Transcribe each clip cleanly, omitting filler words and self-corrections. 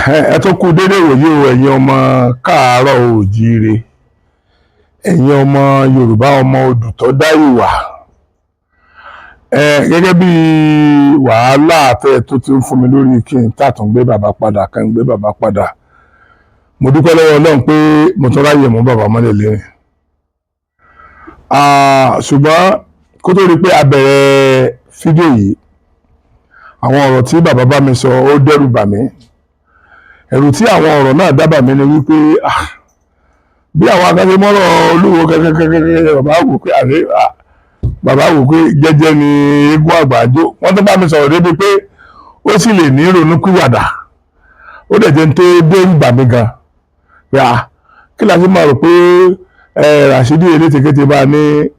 Ẹ tún kú déédéé wòye o, ẹ̀yin ọmọ káàárọ̀ oòjíire, ẹ̀yin ọmọ Yorùbá, ọmọ odù tó dá ìwà. Gẹ́gẹ́ bí wàhálà tẹ́ tó ti ń fún mi lórí kí n tàtún gbé bàbá padà, kí n gbé bàbá padà, mo dúpẹ́ lọ́wọ́ Ọlọ́run pé mo tún ráyè mú bàbá mọ́lẹ̀ lẹ́rìn. Ṣùgbọ́n kó tó rí pé a bẹ̀rẹ̀ fídíò yìí, àwọn ọ̀rọ̀ tí bàbá bá mi sọ, ó dẹ́rù bà mí. Ẹ̀rù tí àwọn ọ̀rọ̀ náà dábàá mi ni wípé bí àwọn akẹ́kọ̀ọ́ olúwo kẹ́kẹ́kẹ́kẹ́, bàbá wò pé àlẹ́, bàbá wò pé jẹ́jẹ́ ni eégún àgbàjọ. Wọ́n tún bá mi sọ̀rọ̀ débi pé ó sì lè ní ronúpìwàdà. Ó dẹ̀ jẹ́ ní tó dẹ́rù bà mí gan pé kí la fi máa rò pé Ràṣídì elétekéte bá ní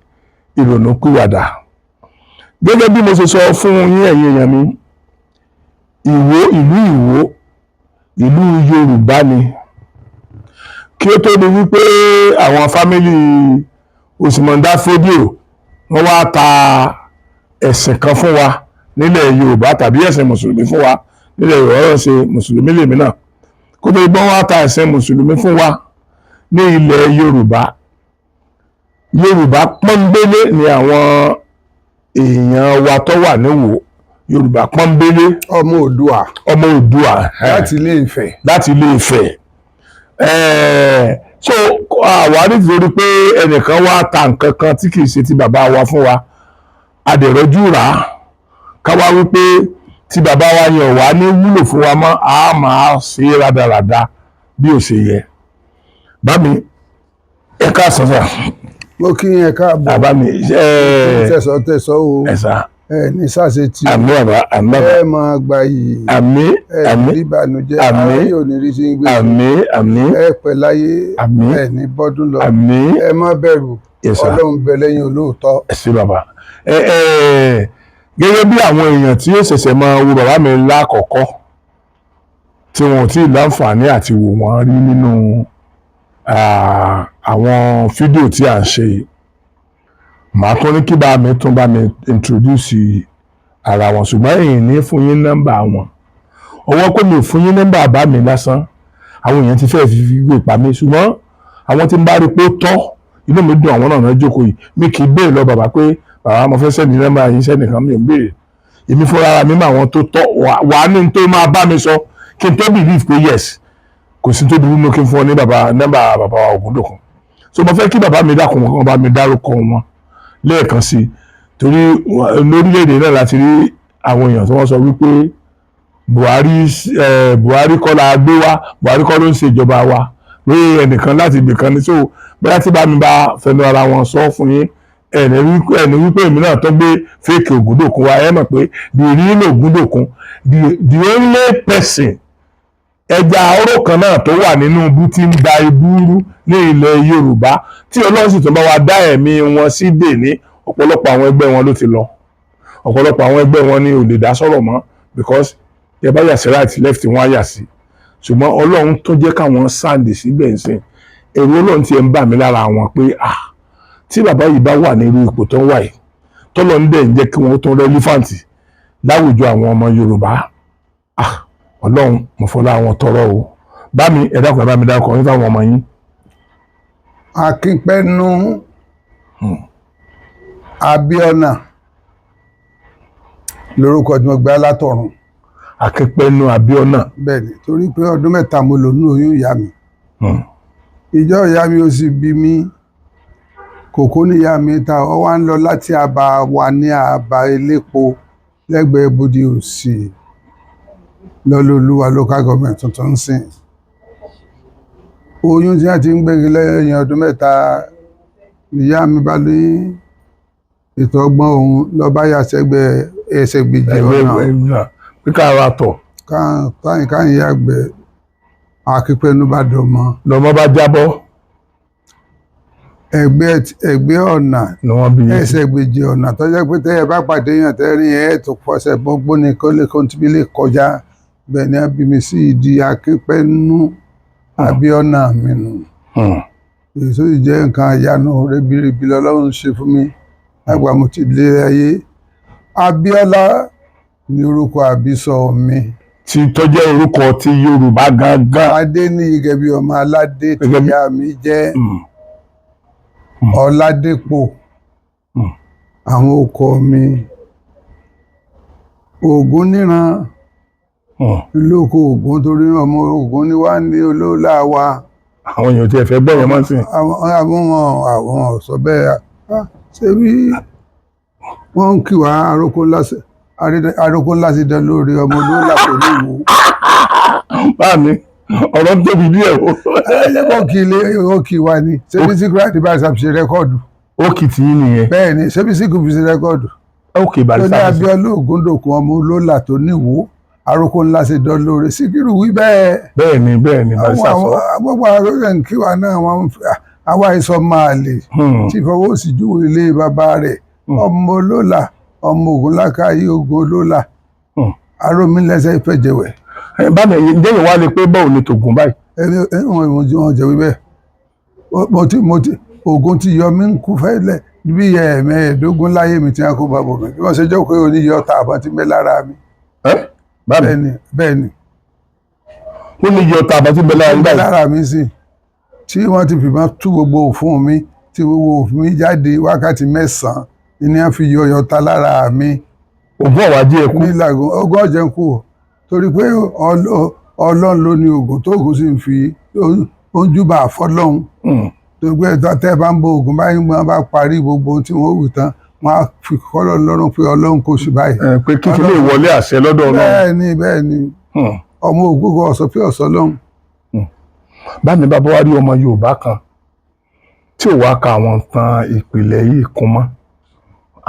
ìrònúpìwàdà. Gẹ́gẹ́ bí mo ṣe sọ fún yín, ẹ̀yin èèyàn mi, Ìwó, ìlú Ìwó, ìlú Yorùbá ni. Kí ó tó di wípé àwọn family Usman Dan Fodio, wọ́n wá ta ẹ̀sìn kan fún wa nílẹ̀ Yorùbá, tàbí ẹ̀sìn mùsùlùmí fún wa nílẹ̀ Yorùbá, ọ̀rọ̀ ṣe mùsùlùmí lèmi náà, kó tó di pé wọ́n wá ta ẹ̀sìn mùsùlùmí fún wa ní ilẹ̀ Yorùbá, Yorùbá pọ́nbélé ni àwọn èèyàn wa tó wà níwò, Yorùbá pọ́nbélé. Ọmọ Oòduà. Ọmọ Oòduà. Láti Ilé Ifẹ̀. Láti Ilé Ifẹ̀. So àwa nítorí pé ẹnìkan wá ta nǹkan kan tí kì í ṣe ti bàbá wa fún wa, adẹ̀rọ̀jú rà á, ká wá wípé tí bàbá wa yẹn wà ní wúlò fún wa mọ́, a máa ṣe é rádaràda bí ò ṣe yẹ. Bá mi, ẹ káàsán sà. Mo kí yín, ẹ káàbọ̀. Bàbá mi. Tẹ̀sán tẹ̀sán o. Ẹ sà. Ẹ ní sàṣetì. Àmín bàbá, àmín bàbá. Ẹ máa gba yìí. Àmín. Ẹ ní Àmín. rí ìbànújẹ́. Àmín. Ara yóò ní rí sí gbé. Àmín, àmín. Ẹ pẹ́ láyé. Àmín. Ẹ ní bọ́dún lọ. Àmín. Ẹ má bẹ̀rù. Yes, sir. Ọlọ́run bẹ lẹ́yìn olóòótọ́. Ẹ ṣé bàbá. Ẹ ẹ gẹ́gẹ́ bí àwọn èèyàn tí yóò ṣẹ̀ṣẹ̀ máa wo bàbá mi lákọ̀ọ́kọ́, tí wọn ò tí ì láǹfààní àti wò wọ́n rí nínú àwọn fídíò tí à ń ṣe yìí, màá tún ní kí bá mi tún bá mi introduce ara wọn, ṣùgbọ́n èyí ní fún yín nọ́mbà wọn. Ọwọ́ pé mi ò fún yín nọ́mbà bá mi lásán, àwọn èèyàn ti fẹ́ fi gbé pa mí, ṣùgbọ́n àwọn tí ń bá rí pé ó tọ́, inú mi dùn, àwọn náà náà jókòó yìí. Mi kì í béèrè lọ bàbá pé, "Bàbá, mo fẹ́ send nọ́mbà yín sẹ́nìkan." Mi ò ń béèrè. Èmi fúnra ara mi mọ àwọn tó tọ́ wà á ní tó máa bá mi sọ kí n tó believe pé yes, kò sí tó burú mú kí n fún ọ ní bàbá nọ́mbà bàbá wa Ògúndòkun. So mo fẹ́ kí bàbá mi dákun, wọn bá mi dárúkọ wọn lẹ́ẹ̀kan sí i, torí lórílẹ̀‐èdè náà láti rí àwọn èèyàn tí wọ́n sọ wípé Buhari kọ́ la gbé wá, Buhari kọ́ ló ń ṣe ìjọba wa, pé ẹnìkan láti ibìkan ní. So bóyá tí bá mi bá fẹnu ara wọn sọ fún yín, ẹni wípé èmi náà tó gbé fake Ògúndòkun wa, ẹ mọ̀ pé the real Ògúndòkun, the only person, ẹja ọ̀rọ̀ kan náà tó wà nínú ibú tí ń da ibú rú ní ilẹ̀ Yorùbá, tí Ọlọ́run sì tún bá wa dá ẹ̀mí wọn sí dè ní. Ọ̀pọ̀lọpọ̀ àwọn ẹgbẹ́ wọn ló ti lọ, ọ̀pọ̀lọpọ̀ àwọn ẹgbẹ́ wọn ni ò lè dá sọ̀rọ̀ mọ́, because ẹ bá yà sí right, left wọn á yà sí. Ṣùgbọ́n Ọlọ́run tó jẹ́ káwọn sáǹdì síbẹ̀ ń sìn, ẹ̀rù Ọlọ́run ti ẹ̀ ń bà mí lára wọn pé ah, tí bàbá yìí bá wà ní irú ipò tó ń wà yìí, tọ́lọ́ ń dẹ̀ ń jẹ́ kí wọ́n tó relevant láwùjọ àwọn ọmọ Yorùbá, ah, Ọlọ́run, mo fọlá àwọn tọrọ o. Bá mi, ẹ dákun, ẹ bá mi dákun yín fáwọn ọmọ yín. Akínpẹ̀nú Abíọ́nà lórúkọ tí mo gbé látọ̀run. Akínpẹ̀nú Abíọ́nà. Bẹ́ẹ̀ ni, torí pé ọdún 3 mo lò nínú oyún ìyá mi. Ìjọ ìyá mi ó sì bí mi, kòkó ní ìyá mi ta. Ọ wá ń lọ láti àbá wa ní àbá elépo lẹ́gbẹ̀ẹ́ Bódì Òsì lọ́lọ́lúwa, local government tuntun ń sìn. Oyún tí wọ́n ti ń gbégi lẹ́yìn ọdún 3, ìyá mi bá ní ètò ọgbọ́n òun lọ bá yà sẹ́gbẹ́ ẹsẹ̀ gbèjì ọ̀nà. Ẹgbẹ́ pé ká ara tọ̀. Káyìn káyìn yàgbẹ́, Akínpẹ̀nú bá dọmọ. Lọ́mọ bá jábọ́. Ẹgbẹ́ ẹgbẹ́ ọ̀nà. Ni wọ́n bí yín. Ẹsẹ̀ gbèjì ọ̀nà tó jẹ́ pé tẹ́ ẹ bá pàdé yàn tẹ́ rí ẹ̀ tó fọṣẹ gbọ́ngbọ́n ní kó lè kó tí lè kọjá bẹ́ẹ̀ ni a bí mi sí. Ìdí Akínpẹ̀nú Abíọ́nà mi nù. Èyí tó sì jẹ́ nǹkan àyànú rẹ́bìrìbì lọ́lọ́run ṣe fún mi lágbà mo ti lé ayé. Abíọ́lá ní orúkọ àbísọ mi. Tí tó jẹ́ orúkọ ti Yorùbá gangan. Adéníyì gẹ́gẹ́ bí ọmọ aládé tí Gẹ́gẹ́ bí- ìyá mi jẹ́. Ọládépò. Àwọn ọkọ mi Ògúnníran lóko Ògún, torí ọmọ Ògún ni wá ní olóòlà wa. Àwọn èèyàn tí ẹ fẹ́ gbọ́ yẹn mọ́ sí. Àwọn ọ̀sọ́ bẹ́ẹ̀. Ah, ṣé bí wọ́n ń kí wa aróko ńlá aróko ńlá sí dán lórí ọmọ olóòlà kò ní ìwò. Báà mi, ọ̀rọ̀ ń tóbi díẹ̀ o. Ẹ kọ́ kí ilé ó kí wa ni. Ṣé bí Síkírù Àyìndé Barrister ṣe record? Ó kì tí yín nìyẹn. Bẹ́ẹ̀ ni, ṣé bí Síkírù ṣe record? Ó kì Tó ní Barrister. Abíọ́lá Ògúndòkun ọmọ olóòlà tó níwò, aróko ńlá sí dán lórí. Síkírù wí bẹ́ẹ̀. Bẹ́ẹ̀ ni, bẹ́ẹ̀ ni, Barrister sọ. Gbogbo àwọn ọ̀rẹ́ ń kí wa náà, wọ́n ń fi àwa ìsọ máa lè tí fọwọ́ sí júwe ilé bàbá rẹ̀, ọmọ olóòlà, ọmọ Ògúnlákàyé, ogun olóòlà, arómi lẹ́sẹ̀ ìfẹ́jẹ̀wẹ̀. Ẹ, bá mi, ǹjẹ́ ìwà lè pé báwo ni tògùn báyìí? Ẹni wọn wọn jẹ wíbẹ̀. Mo ti Ògún ti yọ mí ń kú fẹ́lẹ̀ bí 15 láyé mi tí wọn kó bàbọ̀ mi, bí wọ́n ṣe jókòó oníyọ ọ̀tá àbọ̀ tí mẹ́ lára mi. Ẹ bá mi. Bẹ́ẹ̀ni, bẹ́ẹ̀ni. Ó ní yọ tàbá tí bẹ́ẹ̀ lára Bẹ́ẹ̀ báyìí. Lára mi sí tí wọ́n ti fìbọn tú gbogbo òfun mi, tí gbogbo òfun mi jáde, wákàtí 9 ni wọ́n fi yọ ọ̀tá lára mi. Ògùn ọ̀wá jẹ́ ẹ̀kú. Nílàgùn ogún ọ̀jẹ̀ ń kú o, torí pé Ọlọ́run ló ní oògùn tó oògùn sì ń fi ó ń júbà fọlọ́run, torí pé tẹ́ ẹ bá ń bo oògùn báyìí, wọ́n bá parí gbogbo ohun tí wọ́n wù tán, wọ́n á fi kọ́lọ́ lọ́rùn pé Ọlọ́run kò sí báyìí. Ẹ, pé kíkí lè wọlé àṣẹ lọ́dọ̀ Ọlọ́run. Bẹ́ẹ̀ ni, bẹ́ẹ̀ ni. Ọmọ ògùn kò sọ pé ọ̀sọ́ lọ́hùn. Bá mi, bàbá wa rí ọmọ Yorùbá kan tí ò wá ka àwọn nǹkan ìpìlẹ̀ yìí kún mọ́,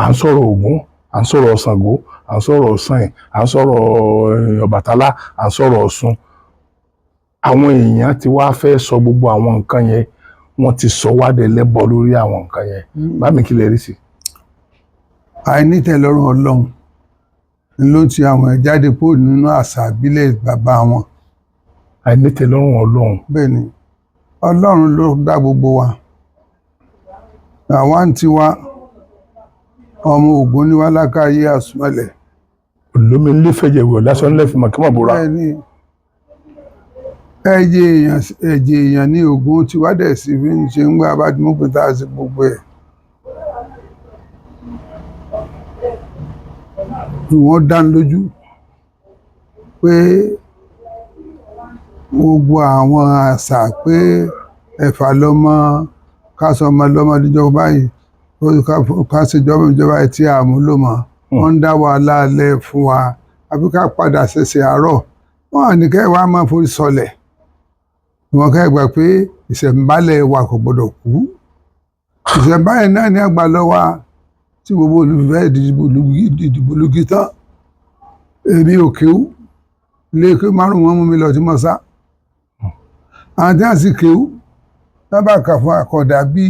à ń sọ̀rọ̀ Ògún, à ń sọ̀rọ̀ Ṣàngó, à ń sọ̀rọ̀ Ọ̀sán, à ń sọ̀rọ̀ Ọbàtálá, à ń sọ̀rọ̀ Ọ̀ṣun, àwọn èèyàn ti wá fẹ́ sọ gbogbo àwọn nǹkan yẹn, wọ́n ti sọ wá dé lẹ́bọ lórí àwọn nǹkan yẹn. Bá mi, kí lè rí sí? Àìnítẹ̀lọ́rùn Ọlọ́run ló ti àwọn ẹ̀ jáde kúrò nínú àṣà ìbílẹ̀ bàbá wọn. Àìnítẹ̀lọ́rùn Ọlọ́run. Bẹ́ẹ̀ ni, Ọlọ́run ló dá gbogbo wa. Àwa ń tiwa, ọmọ Ògún ní wálákàyé àsùnmọ̀lẹ̀. Olómi ńlẹ́fẹ̀jẹ̀wẹ̀ lásán ńlẹ́fìmọ̀ kí wọ́n bóra. Bẹ́ẹ̀ ni, ẹ̀jẹ̀ èèyàn, ẹ̀jẹ̀ èèyàn ní Ògún tiwa dẹ̀ sí fi ń ṣe ń gbà bá ti mú pé tá a sì gbogbo ẹ̀. Wọ́n dá ní lójú pé gbogbo àwọn àṣà pé ẹ̀fà lọ́mọ ká sọ ọmọ lọ́mọ níjọba báyìí, ká ṣèjọba ìjọba tí a mú lò mọ́, wọ́n ń dá wàhálà lẹ̀ fún wa, àbí ká padà ṣẹ̀ṣẹ̀ àárọ̀. Wọ́n à ní kẹ́ ẹ̀ wá máa forí sọlẹ̀ ìwọ̀n, kẹ́ ẹ̀ gbà pé ìṣẹ̀ǹbálẹ̀ wa kò gbọ́dọ̀ kú. Ìṣẹ̀ǹbálẹ̀ náà ní àgbà lọ́wọ́ tí gbogbo olùfẹ́ ìdìbò lùgì tán. Èmi ò kéwú, ilé kéwú márùn wọn mú mi lọ tí mo sá. Àwọn tí wọ́n sì kéwú lábàá kà fún àkọ́dà bí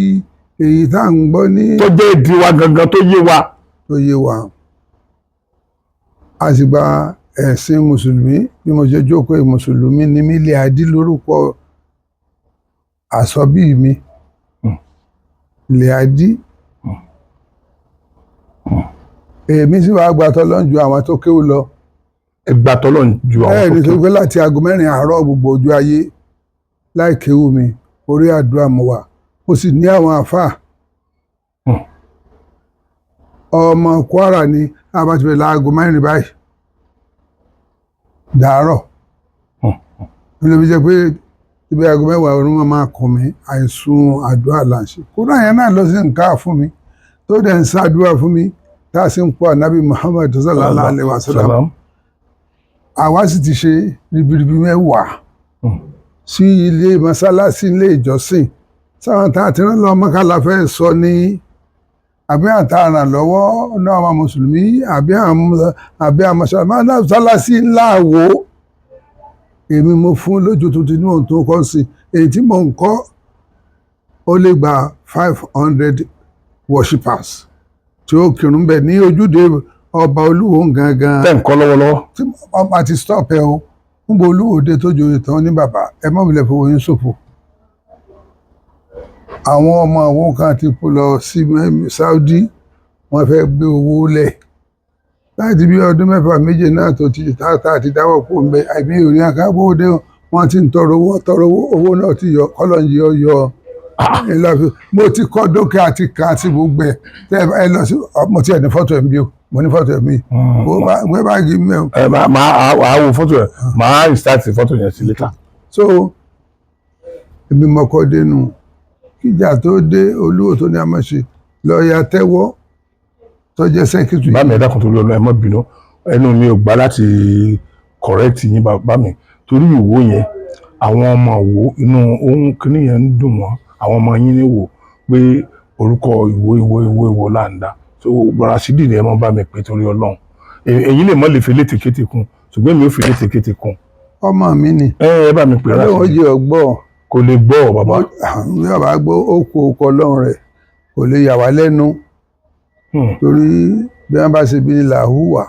èyí tá à ń gbọ́ ní Tó jẹ́ èdè wa gangan tó yé wa. Tó yé wa. A sì gba ẹ̀sìn mùsùlùmí. Bí mo ṣe jókòó yìí, mùsùlùmí ní mí. Lè àdí lórúkọ àsọbí mi, lè àdí. Èmi sì wàá gba tọ́lọ́n ju àwọn tó kéwú lọ. Ẹgbà tọ́lọ̀ ju àwọn Bẹ́ẹ̀ ni. tó Tó kéwú. gbé láti aago 4 àárọ̀ gbogbo ojú ayé láì kéwú mi, orí àdúrà mo wà, mo sì ní àwọn àfáà. Ọmọ Kwara ni a bá ti bẹ̀rẹ̀ láago 4 báyìí dàárọ̀. Nílò bí jẹ́ pé ibi aago 10 ọ̀run wọn máa kàn mí, àìsùn àdúrà là ń ṣe. Kódà yẹn náà lọ sí nǹkan fún mi tó dẹ̀ ń ṣàdúrà fún mi, tá a sì ń pọ̀ ànábì Muhammad sallallahu alaihi wasallam. Salam. Àwa sì ti ṣe ribiribi 10 sí ilé mọ́sálásí, ilé ìjọsìn sáwọn tá a ti rán lọ mọ́kànlá fẹ́ sọ ní, àbí àtàràn lọ́wọ́ náà àwọn mùsùlùmí, àbí àwọn mọ́sálásí ńlá wo. Èmi mo fún lójú tuntun ní ohun tó kọ́ sí èyí tí mò ń kọ́, ó lè gba 500 worshippers tí ó kírun bẹ̀ ní ojúde ọba Olúwo gangan. Tẹ́ ń kọ́ lọ́wọ́lọ́wọ́. Tí wọ́n bá ti stop ẹ o, ń bo Olúwo dé tó joyè tán ní bàbá, ẹ má wulẹ̀ fowó yín ṣòfò. Àwọn ọmọ àwọn kan ti kó lọ sí Saudi, wọ́n fẹ́ gbé owó lẹ̀. Láti bí ọdún 6 7 náà tó ti tá a ti dáwọ́ kó ń bẹ àbí òní akábóde, wọ́n ti ń tọrọ owó, tọrọ owó, owó náà ti yọ kọ́lọ́njì yọ yọ. Mo ti kọ́ dókè àti kan àti gbogbo ẹ̀ tẹ́ ẹ lọ sí. Mo ti ẹ̀ ní fọ́tò ẹ̀ ń bí o, mo ní fọ́tò ẹ̀ mi. Gbé báàgì mi o. Ẹ máa wo fọ́tò ẹ̀, máa start fọ́tò yẹn sí later. So èmi mọ̀kọ́ dénú kíjà tó dé, olúwo tó ní a máa ṣe lọ́ọ̀yà tẹ́wọ́ tó jẹ́ sẹ́kítì. Bá mi, ẹ dákun torí Ọlọ́run, ẹ má bínú, ẹnu mi ò gbà láti correct yín. Bá mi, torí ìwò yẹn, àwọn ọmọ wo inú ohun kìíní yẹn ń dùn wọ́n, àwọn ọmọ yín ní wò pé orúkọ ìwò ìwò ìwò ìwò là ń dá. So Rasidi ni ẹ mọ́ bá mi pè torí Ọlọ́run. Èyí lè mọ́ lè fi létí kété kún, ṣùgbọ́n èmi ò fi létí kété kún. Ọmọ mi ni. Ẹ bá mi pè. Ọlọ́run Rasidi jẹ́ ọgbọ́n. Kò lè gbọ́ ọ, bàbá. Bí ọba gbọ́, ó kó okọ Ọlọ́run rẹ̀, kò lè yà wá lẹ́nu, torí bí wọ́n bá ṣe bí ní làhùwà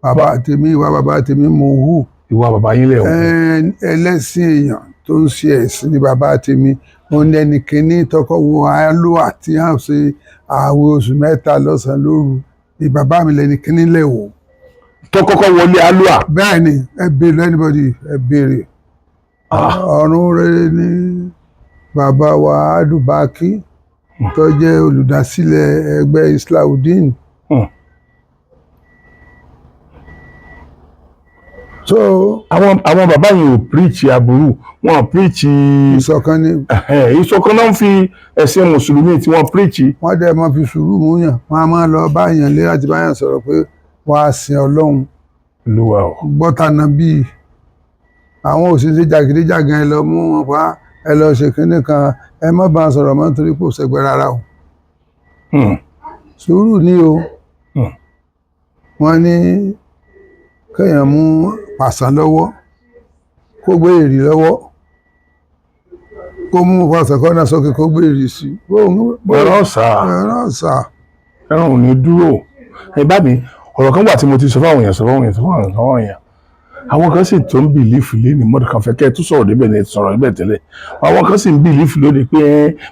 bàbá tèmi, ìwà bàbá tèmi mò ń hù. Ìwà bàbá yín lẹ̀ wọ́n. Ẹlẹ́sìn èèyàn tó ń ṣe ẹ̀sìn ní bàbá tèmi. Òun ní ẹnì kìíní tọkọ wo àlọ́ àti hàn ṣe ààwẹ̀ oṣù 3 lọ́sàn-án lóru ní bàbá mi lẹ́ni kìíní lẹ̀ wò. Tó kọ́kọ́ wọlé alúà. Bẹ́ẹ̀ ni, ẹ béèrè anybody, ẹ béèrè. Ọ̀run rere ní bàbá wa Adubaki tó jẹ́ olùdásílẹ̀ ẹgbẹ́ Islahudeen. So Àwọn bàbá yìí ò preach aburú, wọn ò preach. Ìṣọ̀kan ni. Ìṣọ̀kan náà ń fi ẹ̀sìn mùsùlùmí tí wọ́n preach. Wọ́n dẹ̀ máa fi sùúrù mú yàn, wọ́n á máa lọ bá yàn lé láti bá yàn sọ̀rọ̀ pé wọ́n á sin Ọlọ́run. Olúwa o. Gbọ́tànà bíi àwọn òṣìṣẹ́ jàgídíjàgan, ẹ lọ mú wọn pa, ẹ lọ ṣe kínní kan, ẹ má bá a sọ̀rọ̀ mọ́ nítorí kò sẹ́gbẹ́ rárá o. Sùúrù ni o. Wọ́n ní kéèyàn mú pàṣán lọ́wọ́, kó gbé èrì lọ́wọ́, kó mú pàṣán kọ́nà sókè, kó gbé èrì sí. Ẹ̀rọ ọ̀sà. Ẹ̀rọ ọ̀sà. Ẹran ò ní dúró. Ẹ bá mi, ọ̀rọ̀ kan wà tí mo ti sọ fáwọn èèyàn, sọ fáwọn èèyàn, sọ fáwọn èèyàn, sọ fáwọn èèyàn. Àwọn kan sì tó ń believe lé ní mọ́tò kan fẹ́ kẹ́ ẹ tún sọ̀rọ̀ débẹ̀ ní sọ̀rọ̀ débẹ̀ tẹ́lẹ̀. Àwọn kan sì ń believe lónìí pé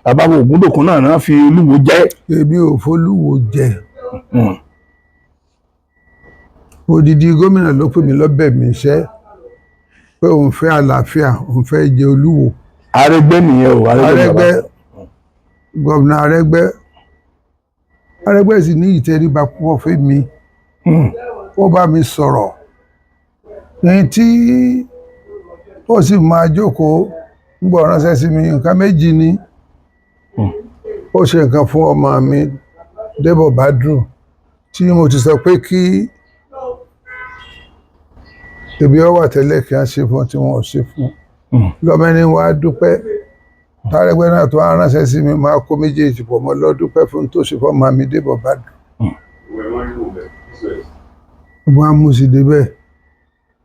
bàbá wo Ògúndòkun náà fi Olúwo jẹ́. Èmi ò f'Olúwo jẹ. Odidi gómìnà ló pè mí lọ́bẹ̀ mi iṣẹ́ pé òun fẹ́ àlàáfíà, òun fẹ́ jẹ Olúwo. Arẹ́gbẹ́ nìyẹn o, Arẹ́gbẹ́. Arẹ́gbẹ́, gómìnà Arẹ́gbẹ́. Arẹ́gbẹ́ sì ní ìtẹríba púpọ̀ fún mi. Ó bá mi sọ̀rọ̀ ní tí ó sì máa jókòó ń gbọ́ ránṣẹ́ sí mi. Nǹkan méjì ni ó ṣe nǹkan fún ọmọ mi Débọ̀ Bádùn tí mo ti sọ pé kí ebi ọ wà tẹ́lẹ̀ kí wọ́n ṣe fún tí wọ́n ò ṣe fún lọ́mọ ẹni wàá dúpẹ́. Tárẹ́gbẹ́ náà tó ránṣẹ́ sí mi, máa kó méjèèjì pọ̀ mọ́ lọ dúpẹ́ fún tó ṣe fún ọmọ mi Débọ̀ Bádùn. Wọ́n á mú sí débẹ̀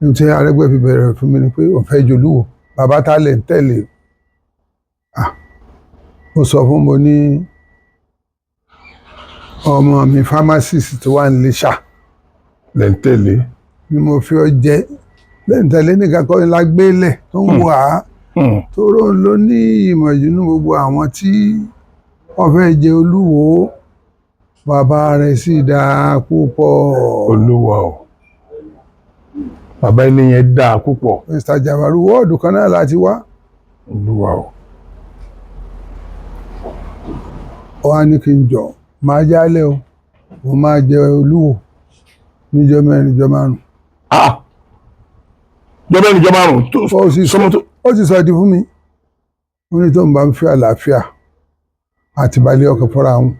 ní tí Arẹ́gbẹ́ fi bẹ̀rẹ̀ fún mi ni pé òun fẹ́ jolúwo, bàbá tá lè ń tẹ̀lé. Mo sọ fún mo ní ọmọ mi pharmacist tó wà ní Iléṣà lẹ́ ń tẹ̀lé. Ni mo fi ọ jẹ lẹ́yìn tẹ̀lé nìkan kọ́ ni la gbélẹ̀ tó ń wà á tóró ló ní ìmọ̀ ìjùnú gbogbo àwọn tí wọ́n fẹ́ jẹ Olúwo. Bàbá rẹ̀ sì dáa púpọ̀. Olúwa o, bàbá ilé yẹn dáa púpọ̀. Mr. Jabaru, wọ́ọ̀dù kan náà láti wá. Olúwa o. Ó wá ní kí n jọ máa jálẹ̀ o, mo máa jẹ Olúwo níjọ́ 4, jọ́ 5. Jọ́ 4, jọ́ 5 tó sọmọ tó. Ó sì sọ di fún mi, ó ní tó ń bá ń fẹ́ àlàáfíà àti balẹ̀ ọkàn fúnra wọn,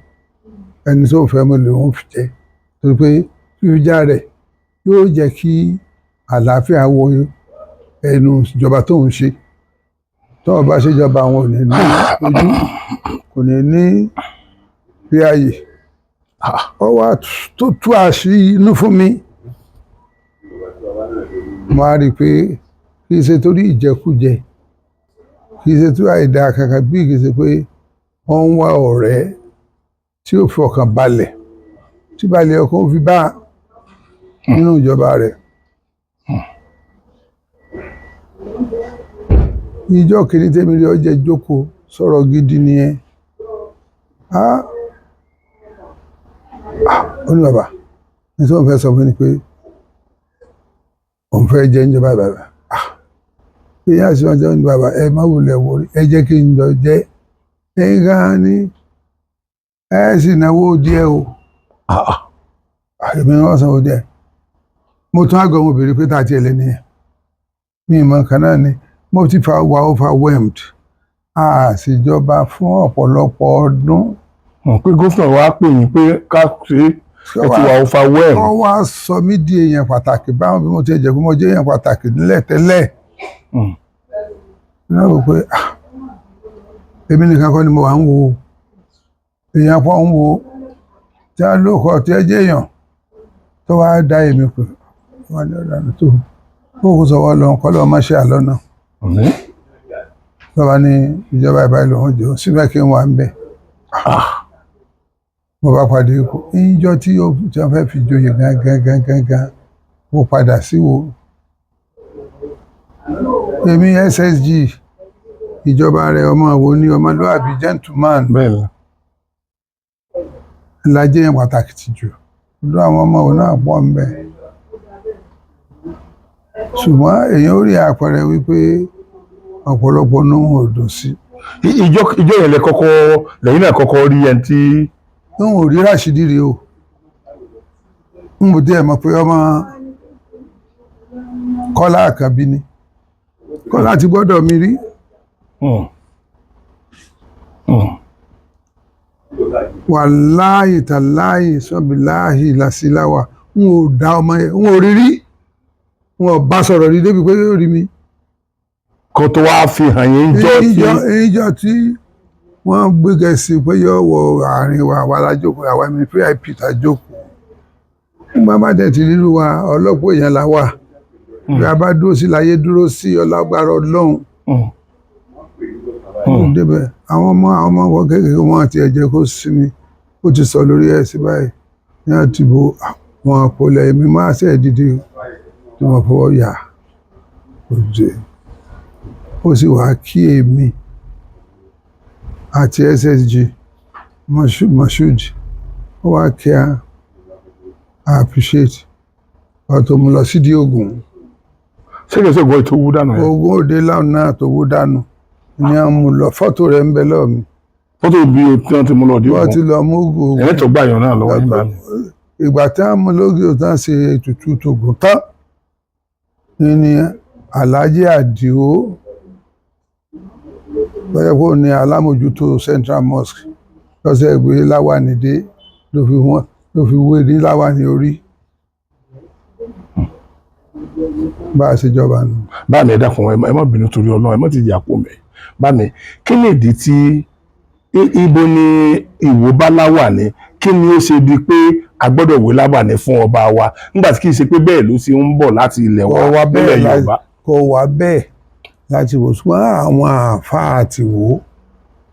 ẹni tó fẹ́ mọ́ lè wọ́n fi jẹ́, torí pé fífijá rẹ̀ yóò jẹ́ kí àlàáfíà wọ ẹnu ìjọba tó ń ṣe. Tó o bá ṣèjọba, àwọn ò ní ní ojú, kò ní ní rí ààyè. Ó wá tó tú àṣírí inú fún mi. Mo á rí i pé kì í ṣe torí ìjẹkújẹ, kì í ṣe torí àìdáa kankan, bí kì í ṣe pé wọ́n ń wá ọ̀rẹ́ tí ó fi ọkàn balẹ̀, tí balẹ̀ ọkàn fi bá nínú ìjọba rẹ̀. Ìjọ kìíní tèmi rí ọjẹ́ jókòó sọ̀rọ̀ gidi nìyẹn. Ó ní bàbá Ní tí wọ́n fẹ́ sọ fún mi ni pé òun fẹ́ jẹ́ ń jọba bàbá. Ìyá àti ọjọ́ ní bàbá, ẹ má wulẹ̀ wọrí, ẹ jẹ́ kí n jọ jẹ́. Ẹ̀yin gan ni ẹ sì náwó díẹ̀ o. Èmi wọ́n sanwó díẹ̀. Mo tún àgọ́ mo béèrè pé tá a tiẹ̀ lé nìyẹn. Mi ìmọ̀ kan náà ni mo ti fa wà overwhelmed. A sì jọba fún ọ̀pọ̀lọpọ̀ ọdún. Pé gómìnà wa pè yín pé ká ṣe é, ẹ ti wà overwhelmed. Wọ́n wá sọ mí di èèyàn pàtàkì báwọn bí mo ti jẹ́ pé mo jẹ́ èèyàn pàtàkì nílẹ̀ tẹ́lẹ̀. Ní wọ́n rò pé èmi nìkan kọ́ ni mo wà ń wo, èèyàn pọ̀ ń wo tí a ló kọ́ tí ẹ jẹ́ èèyàn tó wá dá èmi pè wọ́n ní ọ̀dà tó kó kó sọ̀wọ́ lọ kọ́ lọ́ọ́ má ṣe àlọ́ náà. Lọ́ba ní ìjọba ìbáyìí lòun jò síbẹ̀ kí n wà ń bẹ̀. Mo bá pàdé ikú ìjọ tí ó tí wọ́n fẹ́ fi joyè gangan gangan gan, mo padà sí wo èmi SSG ìjọba rẹ̀, ọmọ wo ní ọmọlúwàbí gentleman. Bẹ́ẹ̀ ni. Lajẹ́ yẹn pàtàkì ti jù lọ́dọ̀ àwọn ọmọ òun náà pọ̀ ń bẹ̀. Ṣùgbọ́n èèyàn ó rí àpẹẹrẹ wípé ọ̀pọ̀lọpọ̀ ní òun ò dùn sí. Ìjọ yẹn lẹ kọ́kọ́ lẹ́yìn náà kọ́kọ́ rí ẹni tí. Òun ò rí Ràṣídì rí o. N ò tiẹ̀ mọ̀ pé ọmọ Kọ́lá Àkànbí ni. Kọ́lá ti gbọ́dọ̀ mi rí. Wàláhì tàláhì sọ́bìláhì làṣìláwà, n ò dá ọmọ yẹn, n ò rí rí, n ò bá sọ̀rọ̀ rí débi pé yóò rí mi. Kó tó wá fi hàn yín jọ tí. Ìjọ tí wọ́n gbéga sí pé yóò wọ àárín wa, àwa la jókòó, àwa mi VIP ta jókòó. Nígbà bá dẹ̀ ti ríru wa, ọlọ́pọ̀ èèyàn la wà. Bí a bá dúró sí láyé dúró sí ọlágbára Ọlọ́run. Débẹ̀ àwọn ọmọ wọn kékeré wọn àti ẹ̀jẹ̀ kó sinmi, ó ti sọ lórí ẹ̀ sí báyìí ní àtìbó wọn kò lẹ̀, èmi máa ṣe dìde tí wọ́n fọwọ́ yà kò dé. Ó sì wá kí èmi àti SSG Moshood, ó wá kí a appreciate ọ̀tọ̀ mu lọ sídìí Ògùn. Ṣé kìí ṣe ògùn ètò owó dànù yẹn? Ògùn òde láwọn náà tó wó dànù ni a mú lọ, fọ́tò rẹ̀ ń bẹ lọ́ọ̀ mi. Fọ́tò bí tí wọ́n ti mú lọ dé Wọ́n ti Ògùn. lọ mú Ògùn. Ẹ̀rẹ́ tó gbà yàn náà lọ́wọ́ yín bá mi. Ìgbà tí a mú lóge tó ń ṣe ètùtù tògùn tán ní Alhaji Àdìó bẹ́ẹ̀ kó ní alámòjútó Central Mosque lọ́sẹ̀ ìgbé láwàní dé ló fi wọ́n ló fi wé ní láwàní orí bá a ṣe jọba nù. Bá mi, ẹ dákun, ẹ má bínú torí Ọlọ́run, ẹ má ti jà kó mi. Bá mi, kí ni ìdí tí ibo ni Ìwó bá láwàní? Kí ni ó ṣe di pé a gbọ́dọ̀ wé láwàní fún ọba wa nígbà tí kì í ṣe pé bẹ́ẹ̀ ló ti ń bọ̀ láti ilẹ̀ wa Kò wá bẹ́ẹ̀ nílẹ̀ Yorùbá? Kò wá bẹ́ẹ̀ láti wò, ṣùgbọ́n àwọn àáfàá àti wò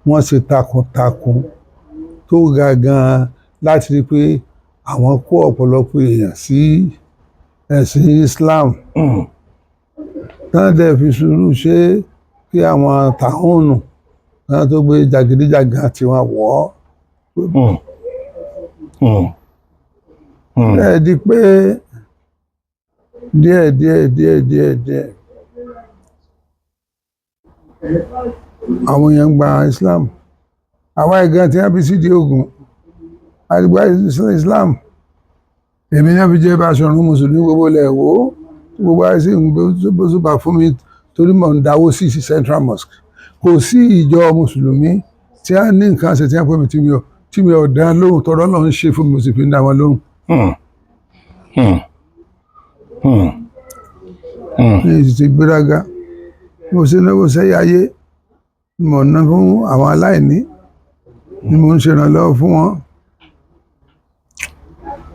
wọ́n ṣe takuntakun tó ga gan-an láti rí i pé àwọn kó ọ̀pọ̀lọpọ̀ èèyàn sí ẹ̀sìn Islam, náà dẹ̀ fi sùúrù ṣe kí àwọn tàhónù náà tó gbé jàgídíjàgan tiwọn wọ̀ ọ́. Ẹ di pé díẹ̀ díẹ̀ díẹ̀ díẹ̀ díẹ̀ àwọn èèyàn ń gba Islam. Àwa ìgan tí wọ́n fi sídìí Ògùn àdìgbà Islam, èmi náà fi jẹ́ Báṣọ̀run mùsùlùmí gbogbo ilẹ̀ wò ó, gbogbo ayé sì ń gbósùbà fún mi torí mò ń dáwó sí Central Mosque. Kò sí ìjọ mùsùlùmí tí a ní nǹkan ṣe tí a pè mí tí mi ò dá lóhùn tọrọ lọ́n ń ṣe fún mi, mo sì fi ń dá wọn lóhùn. Ní ìtìtì gbéraga mo ṣe náwó sẹ́yà ayé, mo ná fún àwọn aláìní ni mo ń ṣèrànlọ́wọ́ fún wọn.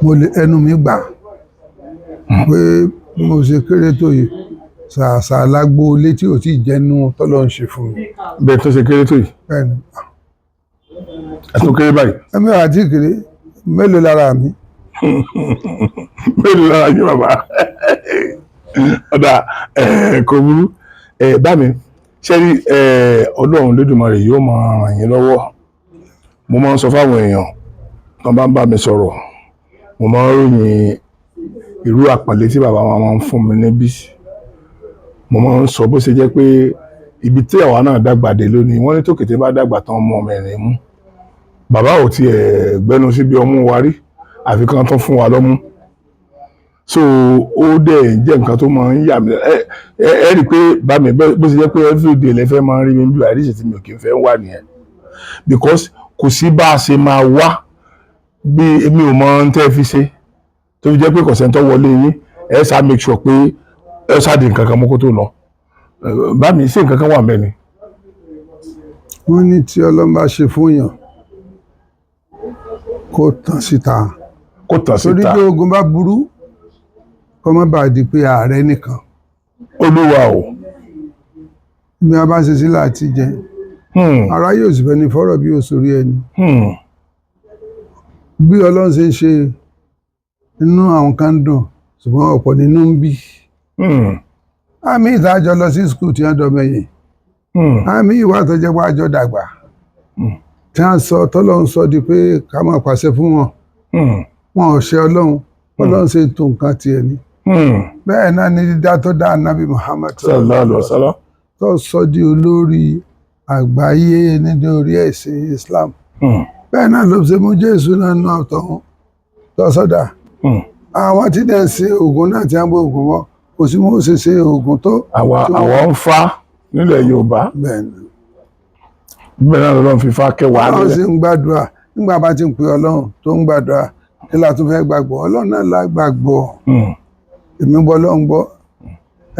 Mo lè ẹnu mi gbà pé bí mo ṣe kéré tó yìí, ṣàṣà lágbo létí ò tí ì jẹnu tọ́lọ́ ń ṣe fún mi. Bẹ́ẹ̀ tó ṣe kéré tó yìí? Bẹ́ẹ̀ni. Ẹ tó kéré báyìí? Ẹ̀mí àti kéré mélòó lára mi. Mélòó lára yín, bàbá? Ọ̀dà kò burú. Bá mi ṣé rí, Ọlọ́run Lódùmarè yóò máa ràn yín lọ́wọ́. Mo máa ń sọ fáwọn èèyàn tó bá ń bá mi sọ̀rọ̀, mo máa ń ròyìn Irú àpọ́nlé tí bàbá wa máa ń fún mi níbí, mo máa ń sọ bó ṣe jẹ́ pé ibi tí àwa náà dàgbà dé lónìí, wọ́n ní tòkété bá dàgbà tán, ọmọ mẹ́rin mú. Bàbá ò tiẹ̀ gbẹnu síbi ọmú wa rí, àfi kan tán fún wa lọ́mú. So ó dẹ̀ jẹ́ nǹkan tó máa ń yà mí. Ẹ ẹ ẹ rí i pé bá mi bó ṣe jẹ́ pé everyday lẹ fẹ́ máa ń rí mi bí àìríṣẹ́ tí mi ò kì í fẹ́ wà nìyẹn, because kò sí bá a ṣe máa wá bí èmi ò mọ ohun tẹ́ ẹ fi ṣe tó fi jẹ́ pé kọ̀sẹ̀ntọ́ wọlé yín, ẹ ṣá make sure pé ẹ ṣá di nǹkan kan mú kó tó lọ. Bá mi ṣe nǹkan kan wà mẹ́ni. Wọ́n ní tí Ọlọ́run bá ṣe fún yàn, kó tàn síta. Kó tàn Torí síta. bí ogun bá burú, kó má bàa di pé ààrẹ nìkan. Olúwa o. Bí wọ́n bá ṣe sí láti jẹ, ara yóò sì fẹ́ ní fọ́rọ̀ bí òṣòrí ẹni. Bí Ọlọ́run ṣe ń ṣe, inú àwọn kan ń dùn, ṣùgbọ́n ọ̀pọ̀ nínú ń bí. Àmì ìtajọ lọ sí school tí wọ́n dọ̀mẹ̀yìn. Àmì ìwà tó jẹ́ pé àjọ dàgbà, tí wọ́n sọ tọ́lọ́run sọ di pé ká máa pàṣẹ fún wọn. Wọn ò ṣe Ọlọ́run, Ọlọ́run ṣe tó nǹkan tiẹ̀ ni. Bẹ́ẹ̀ náà ni dídá tó dá Ànábì Muhammad Sallallahu alaihi wasallam. tó sọ di olórí àgbáyé nítorí ẹ̀sìn Islam. Bẹ́ẹ̀ náà ló ṣe mú Jésù náà nù àtọ̀hún tó sọ́dà. Àwọn tí dẹ̀ ń ṣe Ògùn náà, tí wọ́n bó Ògùn wọn, kò sí wọn ó ṣe ṣe Ògùn tó. Àwa ń fa nílẹ̀ Yorùbá. Bẹ́ẹ̀ ni. Bẹ́ẹ̀ náà lọ́lọ́run fi fa kẹwàá Ọlọ́run nílẹ̀. sì ń gbàdúrà. Nígbà bá ti ń pè Ọlọ́run tó ń gbàdúrà, kí la tún fẹ́ gbàgbọ́? Ọlọ́run náà la gbàgbọ́. Èmi gbọ́ Ọlọ́run gbọ́,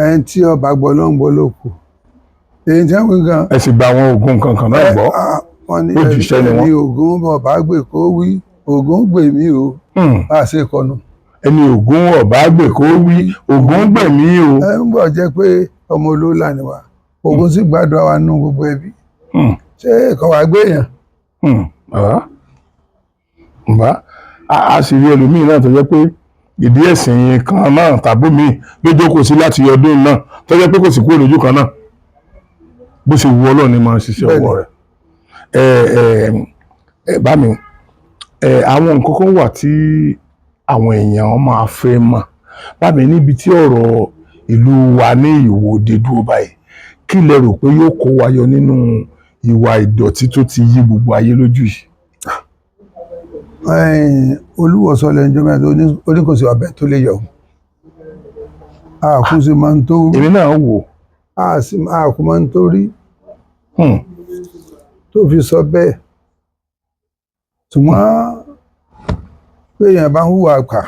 ẹni tí ọba gbọ́ Ọlọ́run gbọ́ ló kù. Èyí tí wọ́n wí gan. Ẹ sì gba àwọn oògùn kankan náà gbọ́. Wọ́n ní Òjíṣẹ́ ni wọ́n. ẹni Ògún bọ̀ bá gbè kó wí, Ògún gbè mí o. Bá a ṣe kọnu. Ẹni Ògún ọ̀bá gbè kó wí, Ògún gbẹ̀mí o. Ẹ ń bọ̀ jẹ́ pé ọmọ olóòlà ni wa, Ògún sì gbàdúrà wa nínú gbogbo ẹbí. Ṣé ẹ̀kọ́ wa gbé èèyàn? Bàbá bàbá, a sì rí ẹlòmíì náà tó jẹ́ pé ìdí ẹ̀sìn kan náà tàbí míì ló jókòó sí láti ọdún náà, tó jẹ́ pé kò sì kúrò lójú kan náà. Bó ṣe wù Ọlọ́run ni máa ń ṣiṣẹ́ ọwọ́ rẹ̀. Ẹ ẹ ẹ bá mi ẹ, àwọn nǹkan kan wà tí àwọn èèyàn máa fẹ́ mọ̀. Bá mi, níbi tí ọ̀rọ̀ ìlú wa ní Ìwó dé dúró báyìí, kí lẹ rò pé yóò kó wa yọ nínú ìwà ìdọ̀tí tó ti yí gbogbo ayé lójú yìí? Olúwọ̀sọ lẹ́njọ́ mẹ́ta oníkòsí ọbẹ̀ tó lè yọ. Àkú sì máa ń tó. Èmi náà wò. Àkú máa ń tó rí tó fi sọ bẹ́ẹ̀, ṣùgbọ́n pé èèyàn bá ń hùwà kà,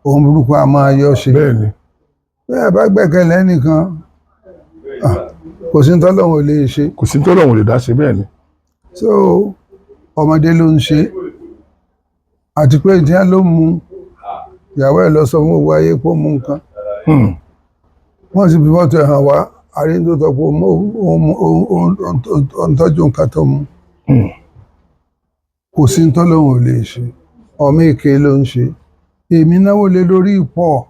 ohun burúkú a máa yọ ṣe. Bẹ́ẹ̀ ni. Bẹ́ẹ̀ bá gbẹ̀kẹ̀lé ẹnìkan, kò sí tọ́lọ́run ò lè ṣe. Kò sí tọ́lọ́run ò lè dá ṣe, bẹ́ẹ̀ ni. So ọmọdé ló ń ṣe, àti pé ìdíyà ló mú ìyàwó ẹ̀ lọ sọ fún gbogbo ayé pé ó mú nǹkan. Wọ́n sì fi fọ́tò ẹ̀ hàn wá, àárín tó tọ́ pé ó ń tọ́jú nǹkan tó mú. Kò sí tọ́lọ́run ò lè ṣe. Ọmọ èké ló ń ṣe. Èmi náwó lé lórí pọ̀,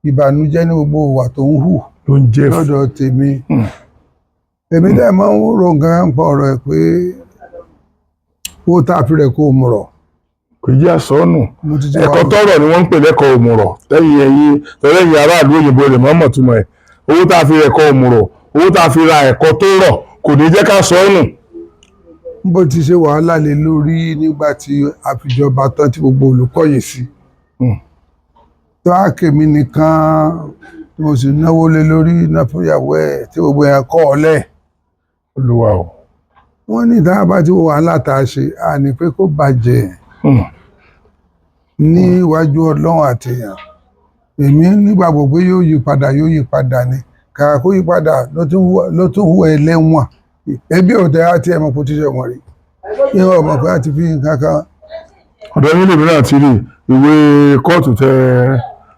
ìbànújẹ́ ní gbogbo ìwà tó ń hù Ló ń jẹ́ lọ́dọ̀ tèmi. Èmi dẹ̀ máa ń ro nǹkan kan pọ̀ ọ̀rọ̀ ẹ̀ pé owó tá a fi rẹ̀ kó o mọ̀rọ̀. Kò jẹ́ àsọ́nù. Mo ti jẹ́ Ẹ̀kọ́ tọrọ ni wọ́n ń pè lẹ́kọ̀ọ́ òmùrọ̀. Lẹ́yìn ẹ̀yin tẹ́lẹ̀yìn aráàlú òyìnbó rẹ̀ mọ́mọ́ túmọ̀ ẹ̀. Owó tá a fi ẹ̀kọ́ òmùrọ̀, owó tá a fi ra ẹ̀kọ́ tó rọ̀, kò ní jẹ́ ká sọ́nù. Bó ti ṣe wàhálà lé lórí nígbà tí a fi jọba tán, tí gbogbo olùkọ́ yìí sí, tó á kèmí nìkan tí mo sì náwó lé lórí náà fún ìyàwó ẹ̀, tí gbogbo yẹn kọ́ ọ lẹ̀. Olúwa o. Wọ́n ní ìta bá ti wo wàhálà tá a ṣe, a ní pé kó bàjẹ́ níwájú Ọlọ́run àtẹ̀yàn. Èmi nígbàgbọ́ pé yóò yí padà, yóò yí padà ni. Kàkà kó yí padà, ló tún hùwà ẹlẹ́wọ̀n. Ẹbí ò tẹ́ àti ẹ̀mọ́ kò ti ṣe wọ̀n rí ìwọ ọmọ pé a ti fi nǹkan kan. Ọ̀dọ̀ yín lèmi náà ti rí ìwé kóòtù tẹ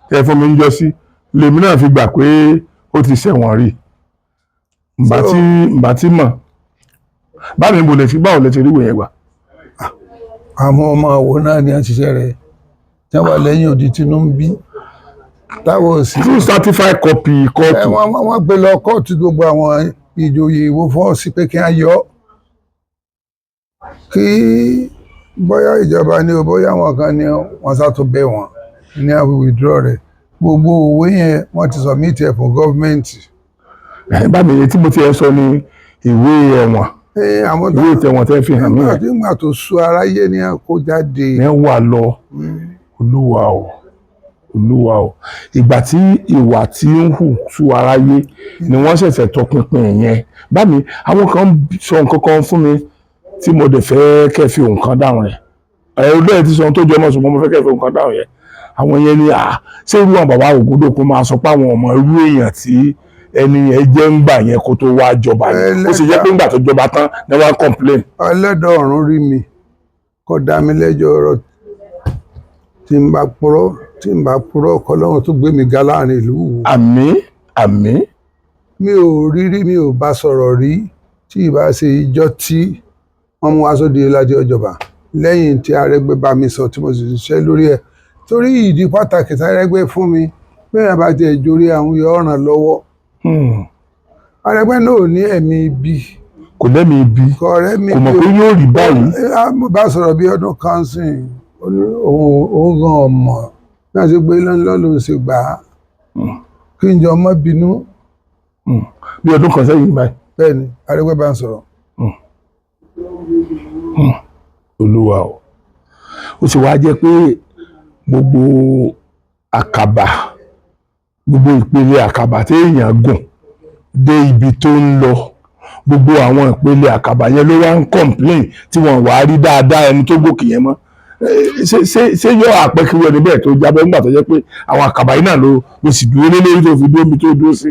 tẹ fún mi ń jọ sí, lèmi náà fi gbà pé ó ti ṣẹ̀wọ̀n rí. Ǹbá tí ǹbá tí mọ̀ báwo ni mo lè fi, báwo lè ti rí ìwé yẹn gbà? Àwọn ọmọ àwò náà ni a ń ṣiṣẹ́ rẹ̀ tí wọ́n wà lẹ́yìn odi tinú ń bí táwọn ò sí. Two certified copy kóòtù. Wọ́n gbé lọ kóòtù, gbogbo àwọn ìjòyè Ìwó fọ́ọ̀sì pé kí wọ́n yọ ọ́, kí bóyá ìjọba ni o, bóyá àwọn kan ni wọ́n sá tó bẹ̀ wọ́n ní àwọn withdraw rẹ̀. Gbogbo òwe yẹn wọ́n ti submit ẹ̀ fún government. Ẹ bá mi, tí mo ti ẹ sọ ní ìwé ẹ̀wọ̀n. Ẹ, àwọn Ìwé ìtẹ̀wọ̀n tẹ́ fi hàn mí nígbà yẹn. tí nígbà tó sú aráyé ni a kó jáde. Ní wà lọ. Olúwa o, Olúwa o! Ìgbà tí ìwà tí ń hù sú aráyé ni wọ́n ṣẹ̀ṣẹ̀ tọpinpin yẹn. Bá mi, àwọn kan sọ nǹkan kan fún mi tí mo dẹ̀ fẹ́ kẹ́ fi nǹkan dáhùn rẹ̀. Ẹ olóyè ti sọ ohun tó jọ mọ́, ṣùgbọ́n mo fẹ́ kẹ́ fi nǹkan dáhùn yẹn. Àwọn yẹn ni à ṣé irú àwọn bàbá Ògúndòkun máa sọ pé àwọn ọmọ irú èèyàn tí ẹni yẹn jẹ́ ń gbà yẹn kó tó wá jọba yẹn, ó sì jẹ́ pé ńgbà tó jọba tán ni wọ́n á complain? Ẹlẹ́dọ̀ ọ̀run rí mi, kó dá mi lẹ́jọ́ ọ̀rọ̀ tí n bá purọ́. Tí n bá purọ́, kọ́lọ́run tó gbé mi ga láàrin ìlú Ìwó. Àmín, àmín. Mi ò rí rí, mi ò bá sọ̀rọ̀ rí, tí ì bá ṣe ìjọ tí wọ́n mú wá sóde láti ọjọba, lẹ́yìn tí Arẹ́gbẹ́ bá mi sọ, tí mo sì ṣiṣẹ́ lórí ẹ̀, torí ìdí pàtàkì tí Arẹ́gbẹ́ fún mi bẹ́ẹ̀ bá tiẹ̀ jórí àwọn yóò ràn lọ́wọ́. Arẹ́gbẹ́ náà ò ní ẹ̀mí ibi. Kò lẹ́mìí ibi. Kò ọ̀rẹ́ mi. Kò mọ̀ pé yóò rí báyìí. Mo bá sọ̀rọ̀ bí ọdún kan sìn, ó ní òun gan ọmọ bí wọ́n ṣe gbé lọ́nà ló ń ṣe gbà á, kí n jọ ọmọ bínú. Bí ọdún kan sẹ́yìn báyìí? Bẹ́ẹ̀ ni Arẹ́gbẹ́ bá ń sọ̀rọ̀. Olúwa o! Ó sì wáá jẹ́ pé gbogbo àkàbà, gbogbo ìpele àkàbà tí èèyàn gùn dé ibi tó ń lọ, gbogbo àwọn ìpele àkàbà yẹn ló wá ń complain tí wọ́n wàá rí dáadáa ẹni tó gòkè yẹn mọ́. Ṣé yọ àpẹkìwé ẹni bẹ́ẹ̀ tó jábọ́ nígbà tó jẹ́ pé àwọn àkàbà yìí náà ló sì dúró lé lórí tó fi dúró mi tó dúró sí?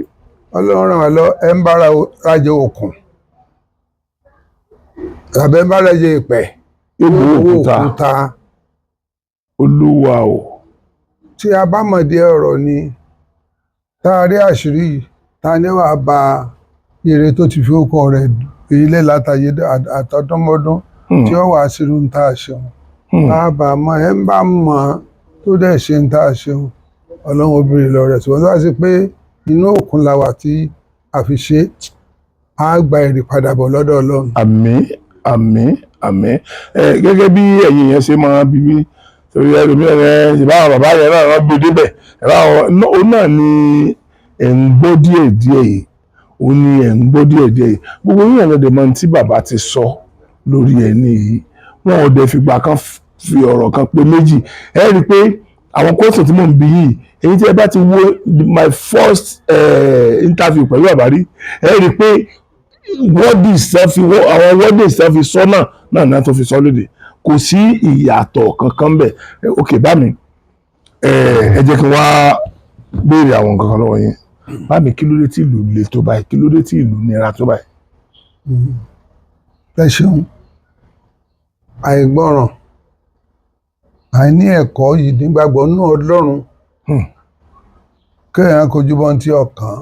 Ọlọ́run ràn wá lọ. Ẹ ń bára rájẹ òkun tàbí ẹ ń bára jẹ ìpẹ́. Yóò gbowó òkúta. Òkúta. Olúwa o! Tí a bá mọ̀ díẹ̀ ọ̀rọ̀ ni tá a rí àṣírí yìí, ta ni wàá ba ire tó ti fi ókọ rẹ̀ ilé látàyè àtọdúnmọ́dún tí ó wàá ṣerú ń tá a ṣeun? Tá a bá mọ̀, ẹ ń bá mọ̀ tó dẹ̀ ṣe ń tá a ṣeun, Ọlọ́run obìnrin lọ rẹ̀. Ṣùgbọ́n tó bá ṣe pé inú òkun la wà tí a fi ṣe, á gba èrè padà bọ̀ lọ́dọ̀ Ọlọ́run. Àmín, àmín, àmín. Ẹ gẹ́gẹ́ bí ẹ̀yin yẹn ṣe máa bí mi torí ẹlòmíràn, ẹ ìbáwọn bàbá yẹn náà wọ́n gbé débẹ̀ ìbáwọn ó náà ni ẹ̀ ń gbọ́ díẹ̀ díẹ̀ yìí, ó ní ẹ̀ ń gbọ́ díẹ̀ díẹ̀ yìí. Gbogbo yín ẹ̀rọ dẹ̀ mọ̀ tí bàbá ti sọ lórí ẹni yìí. Wọn ò dẹ̀ fìgbà kan fi ọ̀rọ̀ kan pé méjì. Ẹ rí i pé àwọn question tí mò ń bi yìí, èyí tí ẹ bá ti wo my first interview pẹ̀lú bàbá rí, ẹ rí i pé wordings tán fi, àwọn wordings tán fi sọ náà tó fi sọ lóde, kò sí ìyàtọ̀ kankan bẹ̀. Ok, bá mi, ẹ jẹ́ kí n wá béèrè àwọn nǹkan kan lọ́wọ́ yín. Bá mi, kí ló dé tí ìlú le tó báyìí? Kí ló dé tí ìlú nira tó báyìí? Ẹ ṣeun. Àìgbọràn, àìní ẹ̀kọ́ yìí, nígbàgbọ́ nínú Ọlọ́run, kéèyàn kojú bọ́n tí ọkàn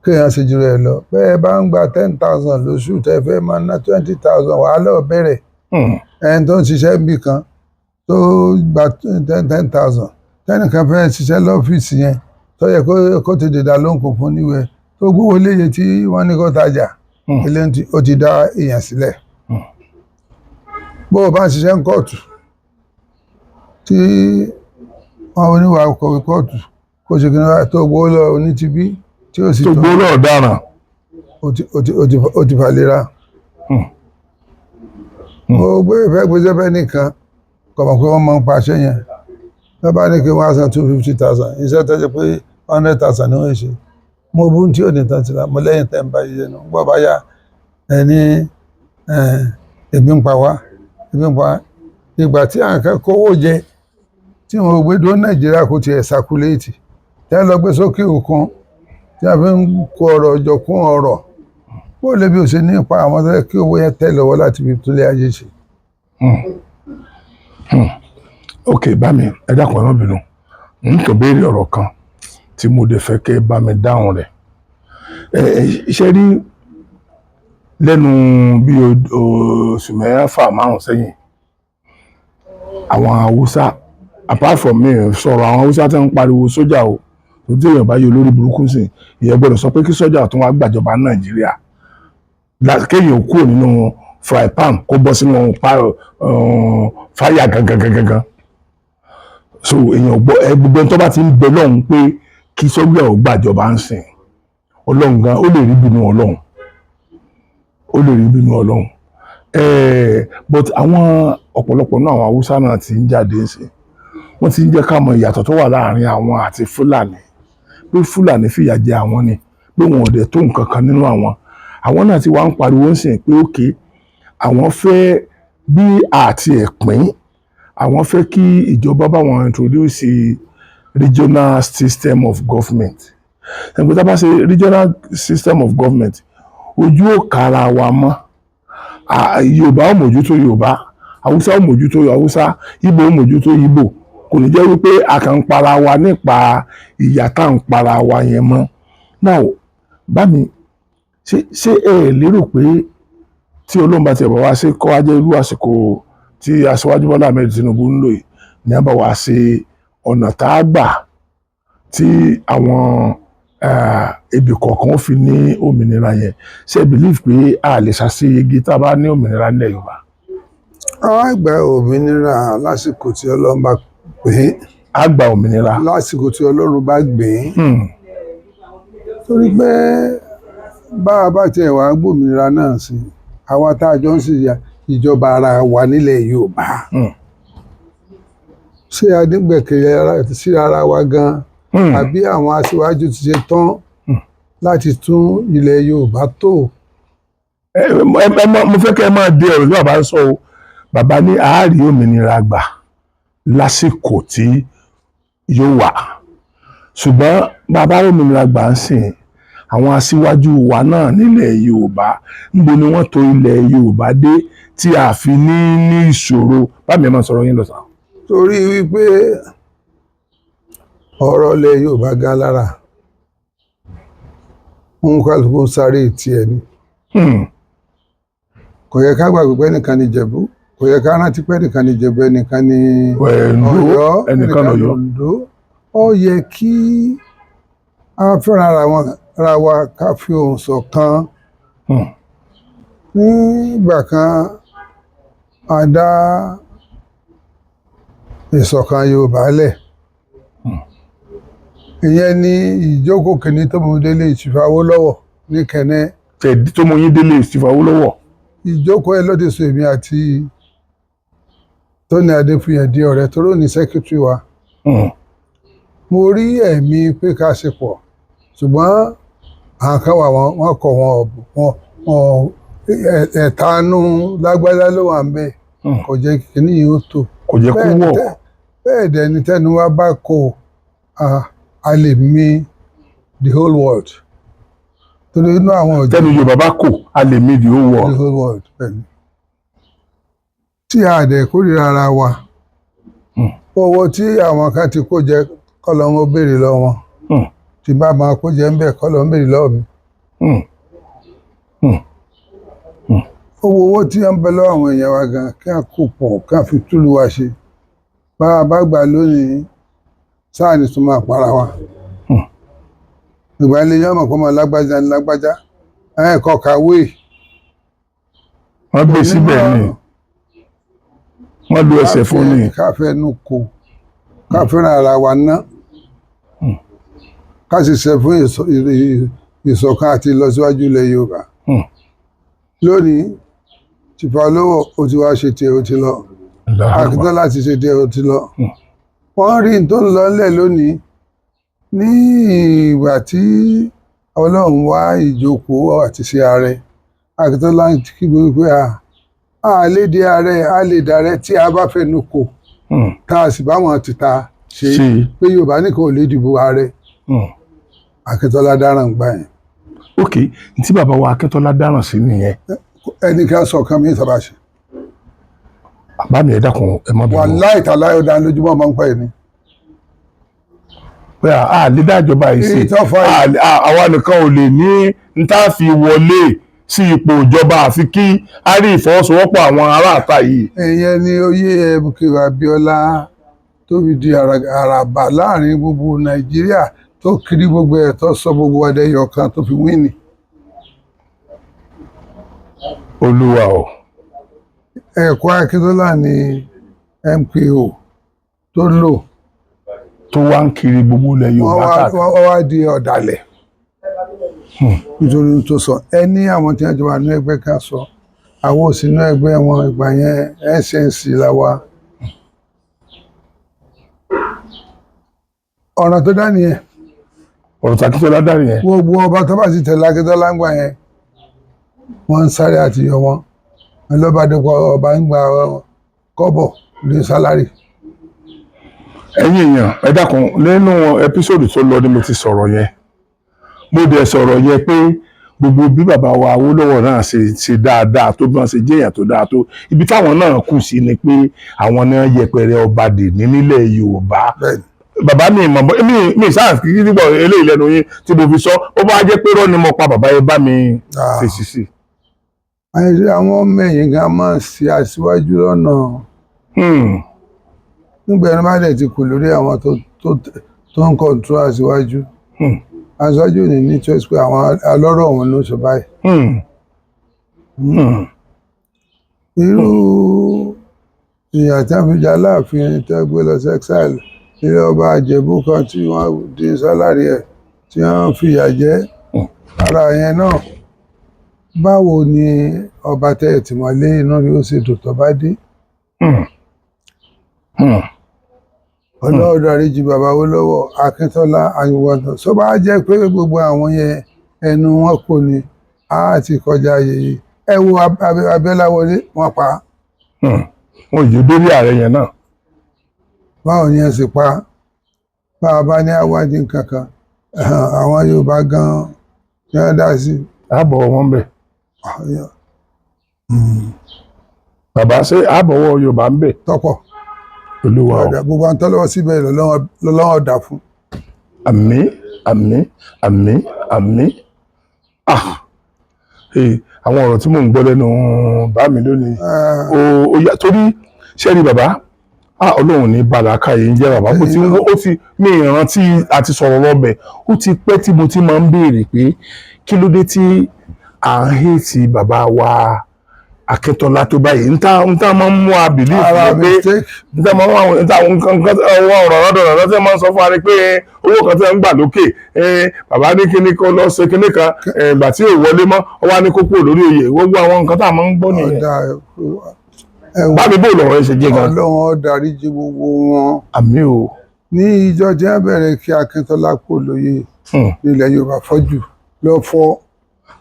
kéèyàn ṣe jù rẹ̀ lọ. Bẹ́ẹ̀ bá ń gba 10,000 lóṣù, tẹ́ fẹ́ máa ná 20,000, wàhálà ó bẹ̀rẹ̀. Ẹni tó ń ṣiṣẹ́ níbì kan tó gba 10,000, tẹ́nìkan fẹ́ ṣiṣẹ́ lọ́fíìsì yẹn tó yẹ kó tètè dá lóhùn, kò fún níwèé tó gbówó léye tí wọ́n ní kó tajà. Ilé ó ti dá èèyàn sílẹ̀. Bó o bá ń ṣiṣẹ́ ní kóòtù, tí wọ́n oníwà kọ̀wé kóòtù kó ṣe kí ni tó gbówó lọ onítìbí tí ó sì tó tó gbóró ọ̀daràn. Ó ti fàlera. Mo gbé ìfẹ́ gbèsè fẹ́ nìkan kò mọ̀ pé wọ́n máa ń pa aṣẹ́ yẹn. Wọ́n bá ní kí wọ́n á san 250,000, iṣẹ́ tó ṣe pé 100,000 ni wọ́n ṣe. Mo bú tí ò ní tán ti ra mo lẹ́yìn tẹ́ ń bá yíyẹ nù gbọ́ bá yá ẹni ebi ń pa wá, ebi ń pa wá. Ìgbà tí à ń kẹ́ kówó jẹ tí wọn ò gbé dúró Nàìjíríà kó tiẹ̀ circulate, tẹ́ lọ gbé sókè òkun tí a fi ń kó ọrọ̀ jọ kún ọrọ̀, bó lè bí o ṣe ní ipa àwọn tó yẹ kí owó yẹn tẹ̀ lọ́wọ́ láti fi túlẹ̀ ayé ṣe. Ok, bá mi, ẹ dákun, ẹ má bínú, n kò béèrè ọ̀rọ̀ kan tí mo dẹ̀ fẹ́ kẹ́ bá mi dáhùn rẹ̀. Ẹ ẹ ṣe rí lẹ́nu bí oṣù 6-5 sẹ́yìn, àwọn Haúsá, apart from me sọ̀rọ̀, àwọn Haúsá tí ń pariwo sójà o, tó tí èèyàn bá yọ lórí burúkú sí, ìyẹn gbọ́dọ̀ sọ pé kí sójà tó wá gbàjọba Nàìjíríà, kéèyàn kúrò nínú fry pan kó bọ́ sínú fáyà gangan gangan. So èèyàn gbọ́ ẹ, gbogbo ẹni tó bá ti ń bẹ lọ́hùn pé kí sọ́gbà ò gbàjọba ń sìn, Ọlọ́run gan ó lè rí bínú Ọlọ́run, ó lè rí bínú Ọlọ́run. But àwọn ọ̀pọ̀lọpọ̀ náà, àwọn Haúsá náà ti ń jáde sí, wọ́n ti ń jẹ́ ká mọ ìyàtọ̀ tó wà láàrin àwọn àti Fúlàní, pé Fúlàní fìyà jẹ àwọn ni, pé wọn ò dẹ̀ tó nǹkan kan nínú àwọn. Àwọn náà ti wá ń pariwo ń sìn pé òkè àwọn fẹ́ bí àti ẹ̀pín, àwọn fẹ́ kí ìjọba bá wọn introduce regional system of government. Ẹgbẹ́ tá a bá ṣe regional system of government, ojú ò kára wa mọ́. Yorùbá ò mójútó Yorùbá, Haúsá ò mójútó Haúsá, Ìgbò ò mójútó Ìgbò. Kò ní jẹ́ wípé a kàn ń para wa nípa ìyà tá à ń para wa yẹn mọ́. Now, bá mi ṣé ẹ lérò pé tí Ọlọ́run bá tiẹ̀ bá wá ṣe, kọ́ wá jẹ́ irú àsìkò tí Aṣíwájú Bọ́lá Ahmed Tinubu ń lò yìí ní a bá wá ṣe ọ̀nà tá a gbà tí àwọn ibì kọ̀ọ̀kan ó fi ní òmìnira yẹn, ṣé ẹ believe pé a lè ṣàṣeyege tá a bá ní òmìnira nílẹ̀ Yorùbá? Àwọn àgbà òmìnira lásìkò tí Ọlọ́run bá pè é. A gba òmìnira. Lásìkò tí Ọlọ́run bá gbìn ín. Torí pé bá a bá tiẹ̀ wá gbòmìnira náà sí, àwa tá a jọ ń ṣe ìjọba ara wa nílẹ̀ Yorùbá, ṣé adígbẹ̀kẹ̀lé sí ara wa gan, àbí àwọn aṣíwájú ti ṣe tán láti tún ilẹ̀ Yorùbá tò? Ẹ mo fẹ́ kẹ́ ẹ máa dé ọ̀rọ̀ tí bàbá ń sọ o. Bàbá ní àárí òmìnira gbà lásìkò tí yóò wà, ṣùgbọ́n bàbá òmìnira gbà ń sìn, àwọn aṣíwájú wa náà nílẹ̀ Yorùbá, níbo ni wọ́n tò ilẹ̀ Yorùbá dé tí a fi ní ìṣòro? Bámi, ẹ máa sọ̀rọ̀ yín lọ sàn. Torí wípé ọ̀rọ̀ ilẹ̀ Yorùbá gan lára òun, kálukú ń sáré tiẹ̀ ni. Kò yẹ ká gbàgbé pé ẹnìkan ní Ìjẹ̀bú, kò yẹ ká rántí pé ẹnìkan ní Ìjẹ̀bú, ẹnìkan ní Oǹdó, Ọ̀yọ́, ẹnìkan lọ́yọ́. Oǹdó. Ó yẹ kí a fẹ́ràn ara wọn ra wa, ká fi ohùn ṣọ̀kan. Nígbà kan, a dá ìṣọ̀kan Yorùbá lẹ̀. Ìyẹn ní ìjókòó kìíní tó mú délé Ìtìfà Awólọ́wọ̀ ní Kẹ̀nẹ́. Tẹ̀ tó mú yín délé Steve Awólọ́wọ̀. Ìjókòó ẹ ló ti sọ èmi àti Tóní Adéfúyè di ọ̀rẹ́, tó ní secretary wa. Mo rí ẹ̀mí pé ká ṣe pọ̀, ṣùgbọ́n àwọn kan wà, wọ́n kọ̀, wọ́n wọ́n ẹ̀tanú lágbájá ló wà ń bẹ̀. Kò jẹ́ kí kíní yìí ó tò. Kò jẹ́ kó wọ̀. Bẹ́ẹ̀ dẹ̀ ni tẹ́nu wa bá kó a lè mì the whole world, torí inú àwọn ọ̀jọ̀ Tẹ́nu Yorùbá bá kò, a lè mì the whole the world. whole world, bẹ́ẹ̀ ni, tí a dẹ̀ kórìíra ara wa. Owó tí àwọn kan ti kó jẹ, kọ́ lọ́ ń béèrè lọ́wọ́ wọn. Tí bá máa kó jẹ ń bẹ̀, kọ́ lọ́ ń béèrè lọ́wọ́ mi. Owó tí ń bẹ lọ́wọ́ àwọn èèyàn wa gan, kí a kó pọ̀, kí a fi túlù wa ṣe. Bá a bá gbà lónìí sáà ní tún máa para wa. Ìgbà ilé yẹn mọ̀ pé ọmọ lágbájá ní lágbájá ẹ̀ kọ́ kàwé. Wọ́n gbé síbẹ̀ ni, wọ́n lu ẹsẹ̀ fún ni. Ká fẹnu kò, ká fẹ́ràn ara wa ná, ká sì ṣe fún ìṣọ̀kan àti ìlọsíwájú ilẹ̀ Yorùbá. Lónìí, Tìfà Olówó ó ti wá ṣe tiẹ̀, ó ti lọ. Allahu Akbar. Akíntọ́lá ti ṣe tiẹ̀, ó ti lọ. Wọ́n rí n tó ń lọ ńlẹ̀ lónìí. Ní ìgbà tí Ọlọ́run wá ìjókòó àti ṣe ààrẹ, Akíntọ́lá ń kígbe pé a lè di ààrẹ, a lè dàrẹ tí a bá fẹnu kò, tá a sì bá wọn ti ta ṣe ṣe pé Yorùbá nìkan ò lè dìbò ààrẹ. Akíntọ́lá dáràn gbà yẹn. Ok, tí bàbá wa Akíntọ́lá dáràn sí nìyẹn. Ẹnìkan sọ kan mi sábà ṣe. Bàbá mi, ẹ dákun, ẹ má bínú. Wàláì tàláì, ó dá lójúmọ́ máa ń pẹ́ ni. Pé a lè dájọba yìí sí. Èyí tó fa Àwa nìkan ò lè ní n tá a fi wọlé sí ipò ìjọba, àfi kí a rí ìfọwọ́sowọ́pọ̀ àwọn aráàta yìí. Ìyẹn ni oyè MKO Abíọ́lá tó fi di àràbà láàrin gbogbo Nàìjíríà, tó kiri gbogbo ẹ̀, tó sọ gbogbo adẹ́yọ kan, tó fi win. Olúwa o. Ẹ̀kọ́ Akíntọ́lá ni MKO tó lò. Tó wá ń kiri gbogbo ilẹ̀ Wọ́n Yorùbá wá káàkiri. Wọ́n wá di ọ̀dàlẹ̀ nítorí ohun tó sọ. Ẹ ní àwọn tí wọ́n jọ wà ní ẹgbẹ́ kan sọ, àwọn ò sí inú ẹgbẹ́ wọn ìgbà yẹn, SNC la wa. Ọ̀ràn tó dá nìyẹn. Ọ̀rọ̀ tí Akíntọ́lá dá nìyẹn. Gbogbo ọba tó bá sì tẹ̀lé Akíntọ́lá ń gbà yẹn, wọ́n ń sáré àti yọ wọn lọ́ba dépò ọba ń gba kọ́bọ̀ ní salary. Ẹ̀yin èèyàn, ẹ dákun, nínú episode tó lọ ni mo ti sọ̀rọ̀ yẹn. Mo dẹ̀ sọ̀rọ̀ yẹn pé gbogbo bí bàbá wa Awólọ́wọ̀ náà ṣe ṣe dáadáa tó, bí wọ́n ṣe jẹ́yàn tó dáa tó, ibi táwọn náà kù sí ni pé àwọn náà yẹpẹrẹ ọba dè ní nílẹ̀ Yorùbá. Bẹ́ẹ̀ni. Bàbá mi mọ̀ bọ́ mi sáà kí nígbà eléyìí lẹ́nu yín tí mo fi sọ, ó bá jẹ́ pé rọ́ ni mo pa, bàbá yẹn bá mi fèsì sí. Àìsí àwọn ọmọ ẹ̀yìn gan máa ń ṣe aṣíwájú lọ́nà. Nígbà ẹni bá dẹ̀ ti kù lórí àwọn tó ń control aṣíwájú, aṣíwájú ò ní ní choice pé àwọn alọ́rọ̀ òun ló sọ báyìí. Irú ìyà tí wọ́n fi jẹ Aláàfin tó gbé lọ sí exile, ilé ọba Àjẹ̀bú kan tí wọ́n dín salary ẹ̀, tí wọ́n fìyà jẹ ara yẹn náà, báwo ni ọba tẹ́ ẹ̀ tì mọ́lé inú rí ó sì dùn tó bá dé? Ọlọ́run dáríjì bàbá Awólọ́wọ̀, Akíntọ́lá, àyùwọ̀ntàn sọ bá jẹ́ pé gbogbo àwọn yẹn ẹnu wọn kò ní á ti kọjá yèyí. Ẹ wo Abíọ́lá wọlé, wọn pa á. Wọn yìí dórí ààrẹ yẹn náà. Báwo ni ẹ sì pa á? Bá a bá ní àwádìí kankan, àwọn Yorùbá gan-an ní wọ́n dá sí. Àbọ̀ wọn bẹ̀. Bàbá, ṣé àbọ̀wọ̀ Yorùbá ń bẹ̀? Tọ́pọ̀. Olúwa o. Ọ̀dà gbogbo àwọn tọ́lọ́wọ́ síbẹ̀ lọ́wọ́ dà fún. Àmín, àmín, àmín, àmín. Ah, àwọn ọ̀rọ̀ tí mò ń gbọ́ lẹ́nu bá mi lónìí, ó yá torí ṣẹ́ni bàbá, ah, Ọlọ́run ní bàlákà yìí ń jẹ́ bàbá mo ti ń ó ti mi ìrántí àti sọ̀rọ̀ lọ́bẹ̀. Ó ti pẹ́ tí mo ti máa ń béèrè pé kí ló dé tí à ń hate bàbá wa Akíntọ́lá tó báyìí. Nta máa ń mú a believe Ara ni pé mistake. Nta máa ń wá nta nǹkan nǹkan ọwọ́ ọ̀rọ̀ lọ́dọ̀ ọ̀rọ̀ tí wọ́n máa ń sọ fún wa ni pé owó kan tí wọ́n ń gbà lókè, bàbá ní kíní kó lọ ṣe kíní kan, ìgbà tí ò wọlé mọ́, ó wá ní kó kúrò lórí oyè. Gbogbo àwọn nǹkan tá a máa ń gbọ́ nìyẹn. Ọ̀dà ẹ̀wọ̀n. Bá mi bò lọ̀rọ̀ ẹ ṣe jẹ́ gan. Ọlọ́run ó dáríjì gbogbo wọn. Àmín o. Ní ìjọ tí wọ́n bẹ̀rẹ̀ kí Akíntọ́lá kò lóye nílẹ̀ Yorùbá fọ́jú lọ fọ́.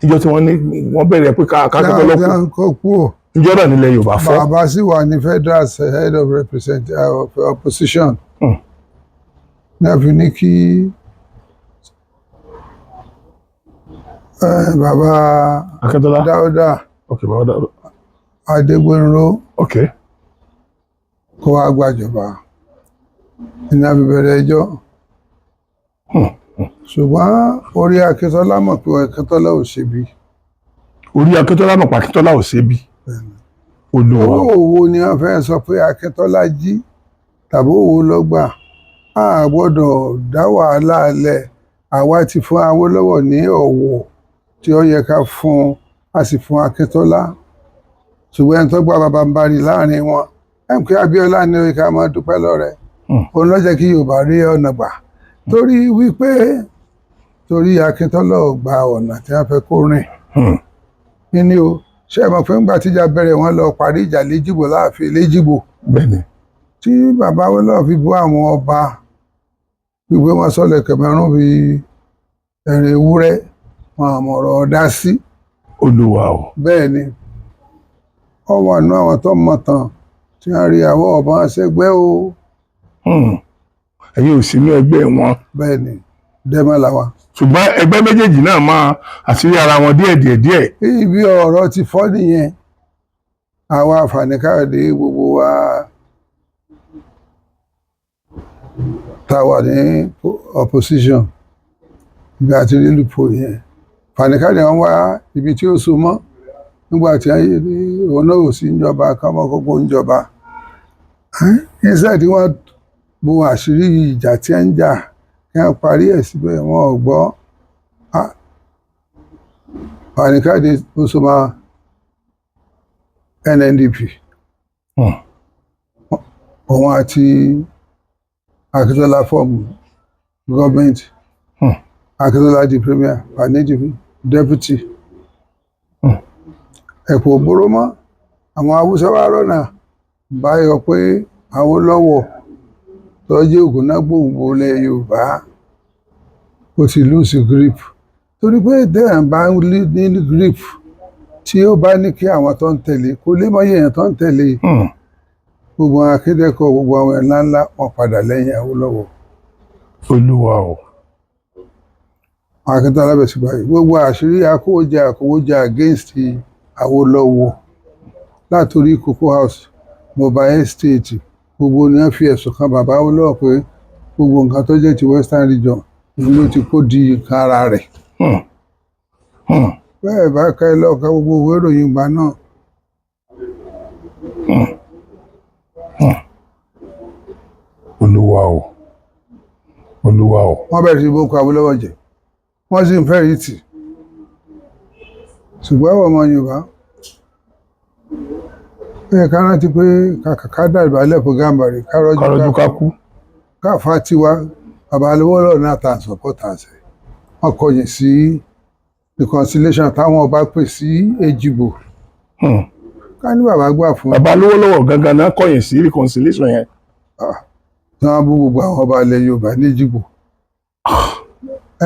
Ìjọ tí wọ́n ní wọ́n bẹ̀rẹ̀ pé ká Akíntọ́lá kú. Kó kúrò. Ìjọ náà nílẹ̀ Yorùbá fọ́. Bàbá sì wà ní federal as head of represent of opposition. Ní a fi ní kí bàbá Akíntọ́lá. Dáúdà Ok, bàbá Dáúdà. Adégbénró kó wá gbàjọba ní a fi bẹ̀rẹ̀ ẹjọ́. Ṣùgbọ́n orí Akíntọ́lá mọ̀ pé Akíntọ́lá ò ṣebi. Orí Akíntọ́lá mọ̀ pé Akíntọ́lá ò ṣebi. Olúwa. Owó òwò ni wọ́n fẹ́ sọ pé Akíntọ́lá jí tàbí owó lọ́gbà, a gbọ́dọ̀ dá wàhálà lẹ̀. Àwa ti fún Awólọ́wọ̀ ní ọ̀wọ̀ tí ó yẹ ká fún un, a sì fún Akíntọ́lá, ṣùgbọ́n ẹni tó gba bàbá ń bari láàrin wọn, MK Abíọ́lá ní ó yẹ ká máa dúpẹ́ lọ́rẹ̀. Òun ló jẹ́ kí Yorùbá rí ọ̀nà gbà, torí wípé torí Akíntọ́lá ò gba ọ̀nà tí wọ́n fẹ́ kó rìn. Kíní o, ṣé ẹ mọ̀ pé ńgbà tíjà bẹ̀rẹ̀, wọ́n lọ parí ìjà léjìgbò láàfin léjìgbò Bẹ́ẹ̀ni. tí bàbá Awólọ́wọ̀ fi bú àwọn ọba wípé wọ́n sọ̀lẹ̀ kẹmẹ́rún bí ẹ̀rìn ewúrẹ́, wọn àmọ̀rọ̀ ọ̀dá sí. Olúwa o. Bẹ́ẹ̀ ni ọ wà nú àwọn tó mọ̀ tán tí wọ́n rí àwọn ọba ṣẹgbẹ́ o. Ẹ̀yin ò sí ní ẹgbẹ́ wọn. Bẹ́ẹ̀ ni, dẹ́mọ́ làwa. Ṣùgbọ́n ẹgbẹ́ méjèèjì náà máa àṣírí ara wọn díẹ̀ díẹ̀ díẹ̀. Ibi ọ̀rọ̀ ti fọ́ nìyẹn. Àwa Fani Káyọ̀dé, gbogbo wa tá a wà ní opposition, ibi àti rí lùpọ̀ yẹn, Fani Káyọ̀dé wọn wá ibi tí ó so mọ́ nígbà tí òun náà ò sí níjọba kámọ́ kókó níjọba. Instead tí wọ́n bo àṣírí ìjà tí ń jà kí wọ́n parí ẹ̀ síbẹ̀, wọn ò gbọ́. Fani Káyọ̀dé ó so mọ́ NNDP. Òun àti Akíntọ́lá form government. Akíntọ́lá di premier, Fani di deputy. Ẹ̀kọ́ òbóró mọ́ àwọn Haúsá wa rọ̀nà báyọ̀ pé Awólọ́wọ̀ tọ́jú ògùn náà gbòǹgbò ilẹ̀ Yorùbá, ó ti lose grip, torí pé dẹ́yìn bá ní grip tí ó bá ní kí àwọn tó ń tẹ̀lé kó lè mọ èèyàn tó ń tẹ̀lé. Gbogbo àwọn akédèkọ̀, gbogbo àwọn ńlá ńlá, wọn padà lẹ́yìn Awólọ́wọ̀. Olúwa o. Akíntọ́lá bẹ̀ sí báyìí, gbogbo àṣírí akówójẹ against Awólọ́wọ̀ látòrí Cocoa House, Mobile Estate, gbogbo ni wọ́n fi ẹ̀sùn kan bàbá Awólọ́wọ̀ pé gbogbo nǹkan tó jẹ́ ti Western Region ló ti kó di nǹkan ara rẹ̀. Bẹ́ẹ̀ bá ká ẹ lọ́ka gbogbo ìwé ìròyìn ìgbà náà. Olúwa o, Olúwa o. Wọ́n bẹ̀rẹ̀ sí boko Awólọ́wọ̀ jẹ́, wọ́n sì ń fẹ́ rí tì, ṣùgbọ́n àwọn ọmọ Yorùbá, ó yẹ ká rántí pé kàkà ká dàgbà lẹ́kọ̀ọ́ Gàmbàrí, kárọ́jú ká kú. Káfa tiwa, bàbá Awólọ́wọ̀ náà tà supporters ẹ̀, wọ́n kọ̀yìn sí reconciliation táwọn ọba pè sí Èjìgbò. Ká ní bàbá gbà fún Bàbá Awólọ́wọ̀ gangan náà kọ̀yìn sí reconciliation yẹn. Tí wọ́n bú gbogbo àwọn ọba ilẹ̀ Yorùbá ní Èjìgbò,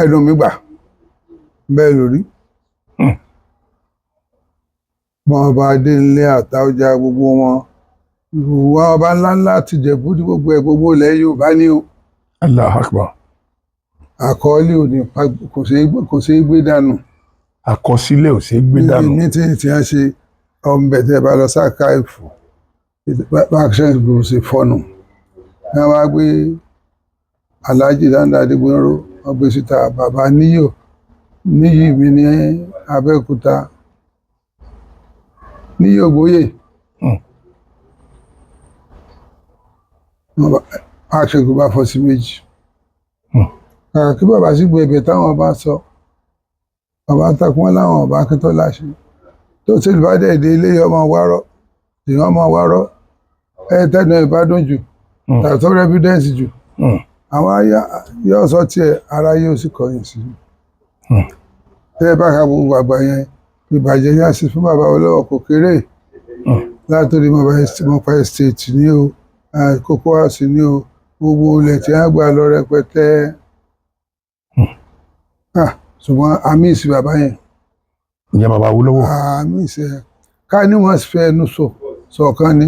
ẹnu mi gbà bẹ́ẹ̀ lórí. Wọn ọba Adéńlé, Àtaọ́jà, gbogbo wọn, wọn ọba ńláńlá ti Jẹ̀bú ní gbogbo ẹ̀, gbogbo ilẹ̀ Yorùbá ní o. Allah akbar. Àkọọ́lẹ̀ ò ní kò ṣeé gbé dànù. Àkọsílẹ̀ ò ṣeé gbé dànù. Níbi meeting tí wọ́n ṣe ọ̀nbẹ, tẹ́ bá lọ sákàìfù, action group ṣe fọ́nù, wọ́n wá gbé Alhaji Danda Adigunro, wọ́n gbé síta, bàbá níyò níyì mi ní Abẹ́òkúta, níyò gbóyè. Action group bá fọ́ sí méjì. Kàkà kí bàbá sì gbé ẹ̀bẹ̀ táwọn bá sọ, bàbá takun wọn láwọn ọba Akíntọ́lá ṣe tó sì bá dẹ̀ dé ilé ọmọ wárọ́ èèyàn ọmọ wárọ́ ẹ tẹnu ẹ bá dùn jù tàbí tó evidence jù, àwọn yóò sọ tiẹ̀, ara yóò sì kọ̀yìn sí i. Tẹ́ ẹ bá ka gbogbo àgbà yẹn, ìbàjẹ́ yá sí fún bàbá Awólọ́wọ̀ kò kéré. Látòrí Mobile Estate ní o, Cocoa House ní o, gbogbo ilẹ̀ tí wọ́n gbà lọ rẹpẹtẹ. Ṣùgbọ́n àmì ìsìn bàbá yẹn. Ìyẹn bàbá Awólọ́wọ̀. Àmì ìsìn ẹ̀, ká ní wọ́n fẹ́ ẹnu sọ sọ̀kan ni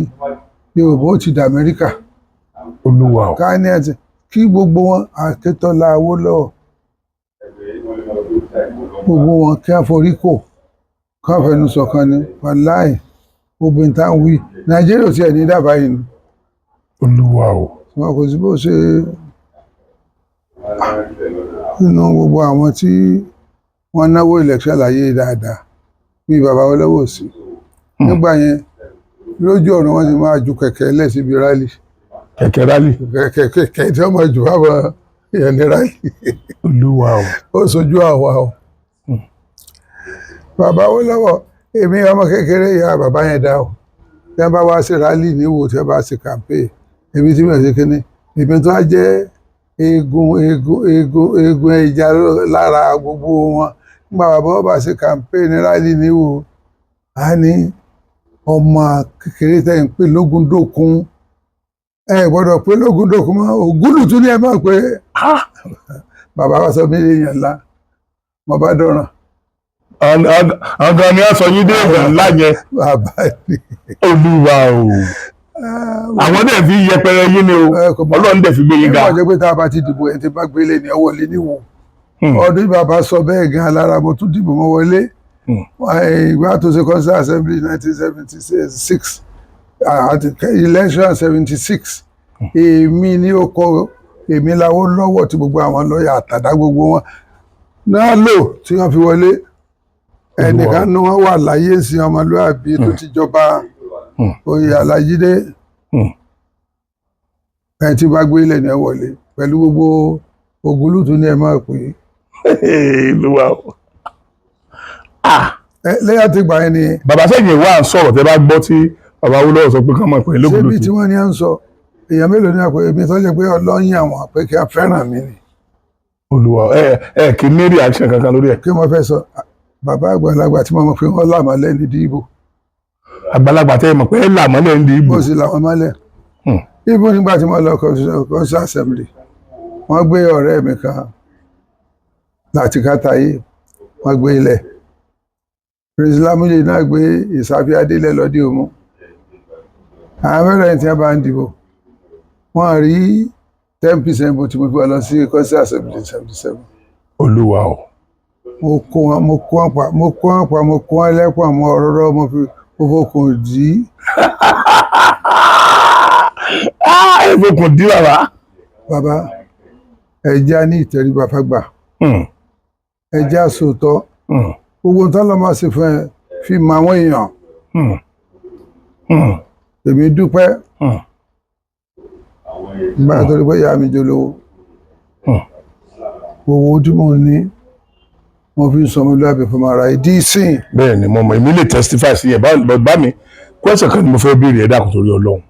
Yorùbá ó ti dà Amẹ́ríkà. Olúwa o. Ká ní ẹtì kí gbogbo wọn, Akíntọ́lá, Awólọ́wọ̀, gbogbo wọn kí wọ́n forí kò, kí wọ́n fẹnu ṣọ̀kan ni, wàláì, obìnrin tá à ń wí, Nàìjíríà ò tiẹ̀ ní dábàá yìí ni. Olúwa o. Wọn kò sí bó ṣe nínú gbogbo àwọn tí wọ́n náwó election láyé dáadáa bí bàbá Awólọ́wọ̀ sí nígbà yẹn. Lójú ọ̀run, wọ́n ti máa ju kẹ̀kẹ́ lẹ̀ síbi rally. Kẹ̀kẹ́ rally. Kẹ̀kẹ́, kẹ̀kẹ́ tí wọ́n máa jù wá bọ̀ yẹn ní rally. Olúwa o. Ó sojú àwa o. Bàbá Awólọ́wọ̀, èmi ọmọ kékeré ya bàbá yẹn dá o. Tí wọ́n bá wá sí rally níwò, tí wọ́n bá ṣe campaign, èmi tí mo ṣe kíní, èmi tó á jẹ́ eegun eegun eegun eegun ẹja lára gbogbo wọn. Nígbà bàbá wọn bá ṣe campaign ní rally níwò, á ní ọmọ kékeré tẹ́ ń pè lógúndókun, ẹ gbọ́dọ̀ pé lógúndókun mọ́, Ògúlùtù ni ẹ máa pé. Bàbá wa sọ mí léèyàn ńlá, mo bá dọ̀ràn. Àwọn gan ni wọ́n sọ yín dé ìgbà ńlá yẹn. Bàbá ni. Olúwa o. Àwọn dẹ̀ fi yẹpẹrẹ yín ni o, Ọlọ́run dẹ̀ fi gbé yín ga. Ẹ wọ́n jẹ́ pé tá a bá ti dìbò, ẹ ti bá gbélé ní ọwọ́ lé níwò. Ọdún bàbá sọ bẹ́ẹ̀ gan alára, mo tún dìbò mọ́ wọlé. Ìgbà tó ṣe council assembly 1976 àti election 76, èmi ni ó kọ èmi làwọn lọ́wọ́ tí gbogbo àwọn lọ́ọ̀yà àtàdá gbogbo wọn náà lò tí wọ́n fi wọlé. Ẹnìkan ní wọ́n wà láyé sí ọmọlúwàbí tó ti jọba oyè Alájídé. Ẹni tí bá gbé ilẹ̀ ní ẹ wọlé pẹ̀lú gbogbo ògúlùtù ní ẹ máa pè é. Olúwa o. Lẹ́yìn àti ìgbà yẹn ni. Bàbá sẹ́yìn wà ń sọ̀rọ̀, tẹ́ bá gbọ́ tí bàbá Awólọ́wọ̀ sọ pé ká máa pè é Ṣébi lógúlùtù. tí wọ́n ní à ń sọ Èèyàn mélòó ní àpò èmi tó jẹ́ pé ọlọ́yìn àwọn pé kí a fẹ́ràn mi ni. Olúwa, ẹ ẹ kì í ní reaction kankan lórí ẹ̀. Kí mo fẹ́ sọ, bàbá àgbàlagbà tí mo mọ̀ pé wọ́n làmọ́lẹ̀ ní dìbò. Àgbàlagbà tẹ́ ẹ mọ̀ pé ẹ là mọ́lẹ̀ ń di ìbò. Mo sì làwọn mọ́lẹ̀. Ibo nígbà tí mo lọ constitutional assembly, wọ́n gbé ọ̀rẹ́ mi kan láti Kátàyé, wọ́n gbé ilẹ̀ Prince Lamide náà gbé Ìsàfíadé lẹ̀ lọ́dí òmu. Àwọn mẹ́rẹ̀ẹ̀rin tí wọ́n bá ń dìbò, wọ́n rí 10% bó tí mo fi wá lọ sí constitutional assembly 77. Olúwa o. Mo kó wọn, mo kó wọn pa, mo kó wọn pa, mo kó wọn lẹ́pọ̀n, mo ọ̀rọ̀rọ̀, mo fi mo fokùn dì í. Ah, ẹ fokùn dí bàbá. Bàbá, ẹja ní ìtẹríba fágbà, ẹja sòótọ́. Gbogbo nǹkan ló máa ṣe fún ẹ, fi mọ àwọn èèyàn. Èmi dúpẹ́ nígbà tó rí pé ìyá mi jolówó. Gbogbo ojú mo ní mo fi ń sọ ọmọlúwàbí fún ara ìdí ìsìn. Bẹ́ẹ̀ ni, mo mọ̀, èmi lè testify sí ẹ̀. Bá mi, question kan ni mo fẹ́ béèrè. Ẹ dákun, torí Ọlọ́run,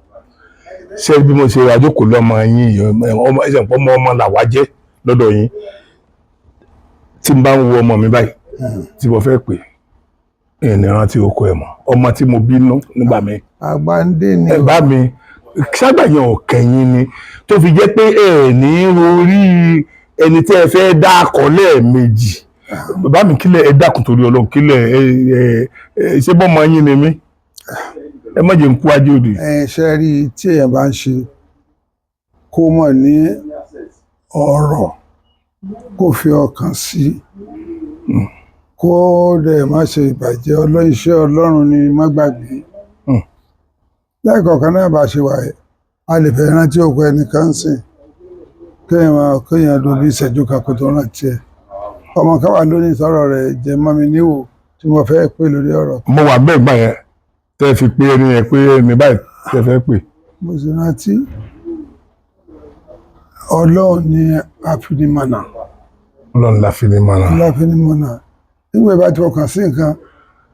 ṣé bí mo ṣe àjókòó lọ́mọ yín yìí, ọmọ ẹ̀sẹ̀ pọ̀ mọ́ ọmọ làwa jẹ́ lọ́dọ̀ yín, tí n bá ń wo ọmọ mi báyìí tí mo fẹ́ pè é ní rántí oko ẹ̀ mọ́, ọmọ tí mo bínú nígbà mi. Àgbàǹdé ni. Ẹ bá mi sábà yẹn ò kẹyìn ni tó fi jẹ́ pé ẹ ní orí ẹni tẹ́ ẹ fẹ́ dá akọ lẹ́ẹ̀mejì. Bàbá mi, kílẹ̀, ẹ dákun torí Ọlọ́run, kílẹ̀ ẹ ẹ ẹ ṣé bọ́mọ yín ni mí, ẹ má jẹ́ n kú ajé òde. Ẹ ṣe rí i, tí èèyàn bá ń ṣe kó mọ̀ ní ọ̀rọ̀, kó fi ọkàn sí, kó dẹ̀ má ṣe ìbàjẹ́. Ọlọ́run, iṣẹ́ Ọlọ́run ni, má gbàgbé. Lẹ́ẹ̀kọ̀ọ̀kan náà bá ṣe wà yìí, a lè fẹ́ rántí òkú ẹnìkan sìn, kéèyàn máa kéèyàn lò bí ìṣẹ́jú kan kó tó rántí ẹ̀. Ọmọ kan wà lónìí sọ̀rọ̀ rẹ̀ jẹ́ mọ́ mi níwò tí mo fẹ́ pè lórí ọ̀rọ̀. Mo wà bẹ́ẹ̀ gbà yẹn tẹ́ ẹ fi pé ẹni yẹn, pé ẹni báyìí tẹ́ ẹ fẹ́ pè. Mo sì rántí, Ọlọ́run ní àfinimọ̀nà. Ọlọ́run la fi ni mọ̀nà. Láfinimọ̀nà. Nígbà bá ti fọkàn sí nǹkan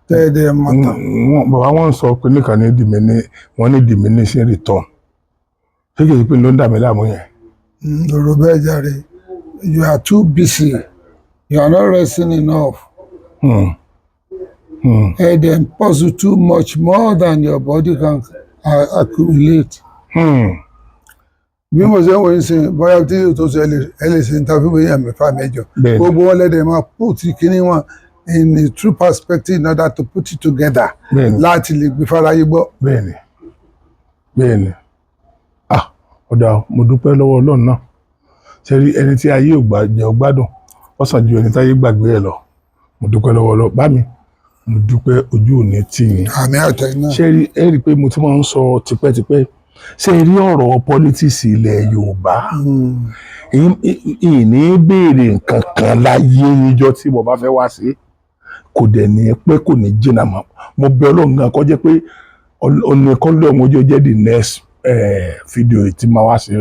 tẹ́ẹ̀dẹ̀ mọ̀tàn. Bàbá, wọn sọ pé nìkan ní wọ́n ní diminishing return, ṣé kìí ṣe pé ló ń dà mí láàmú yẹn? Lọ́rọ̀ bẹ́ẹ̀ jàre, you are too busy, you are not resting enough. And then pursue too much more than your body can accumulate. Bí mo ṣe ń wòye sí, bóyá tí yóò tó ṣe ẹ lè ṣe interview bóyá mẹ́fà mẹ́jọ. Gbogbo wọn lẹ́dẹ̀ máa put kíní wọn in a true perspective in order to put it together láti lè gbé fáráyé gbọ́. Bẹ́ẹ̀ni, ah, ọ̀dà, mo dúpẹ́ lọ́wọ́ Ọlọ́run náà. Ṣe rí ẹni tí ayé ò gbà jẹ́ ọgbádùn, ó sàn ju ẹni tí ayé gbàgbé ẹ̀ lọ. Mo dúpẹ́ lọ́wọ́ Ọlọ́run. Bá mi, mo dúpẹ́, ojú ò ní tì yín. Àmì àtẹ náà. Ṣe rí, ẹ rí i pé mo ti máa ń sọ tipẹ́tipẹ́, ṣe rí ọ̀rọ̀ politics ilẹ̀ Yorùbá, ìní béèrè nǹkan kan láyé níjọ́ tí mo bá fẹ́ wá sí, kò dẹ̀ ní pẹ́, kò ní jìnnà mọ́. Mo bẹ̀ Ọlọ́run gan kó jẹ́ pé ọ̀nà ẹ̀kọ́ lọ́hùn ojú jẹ́ the next video tí máa wá sí,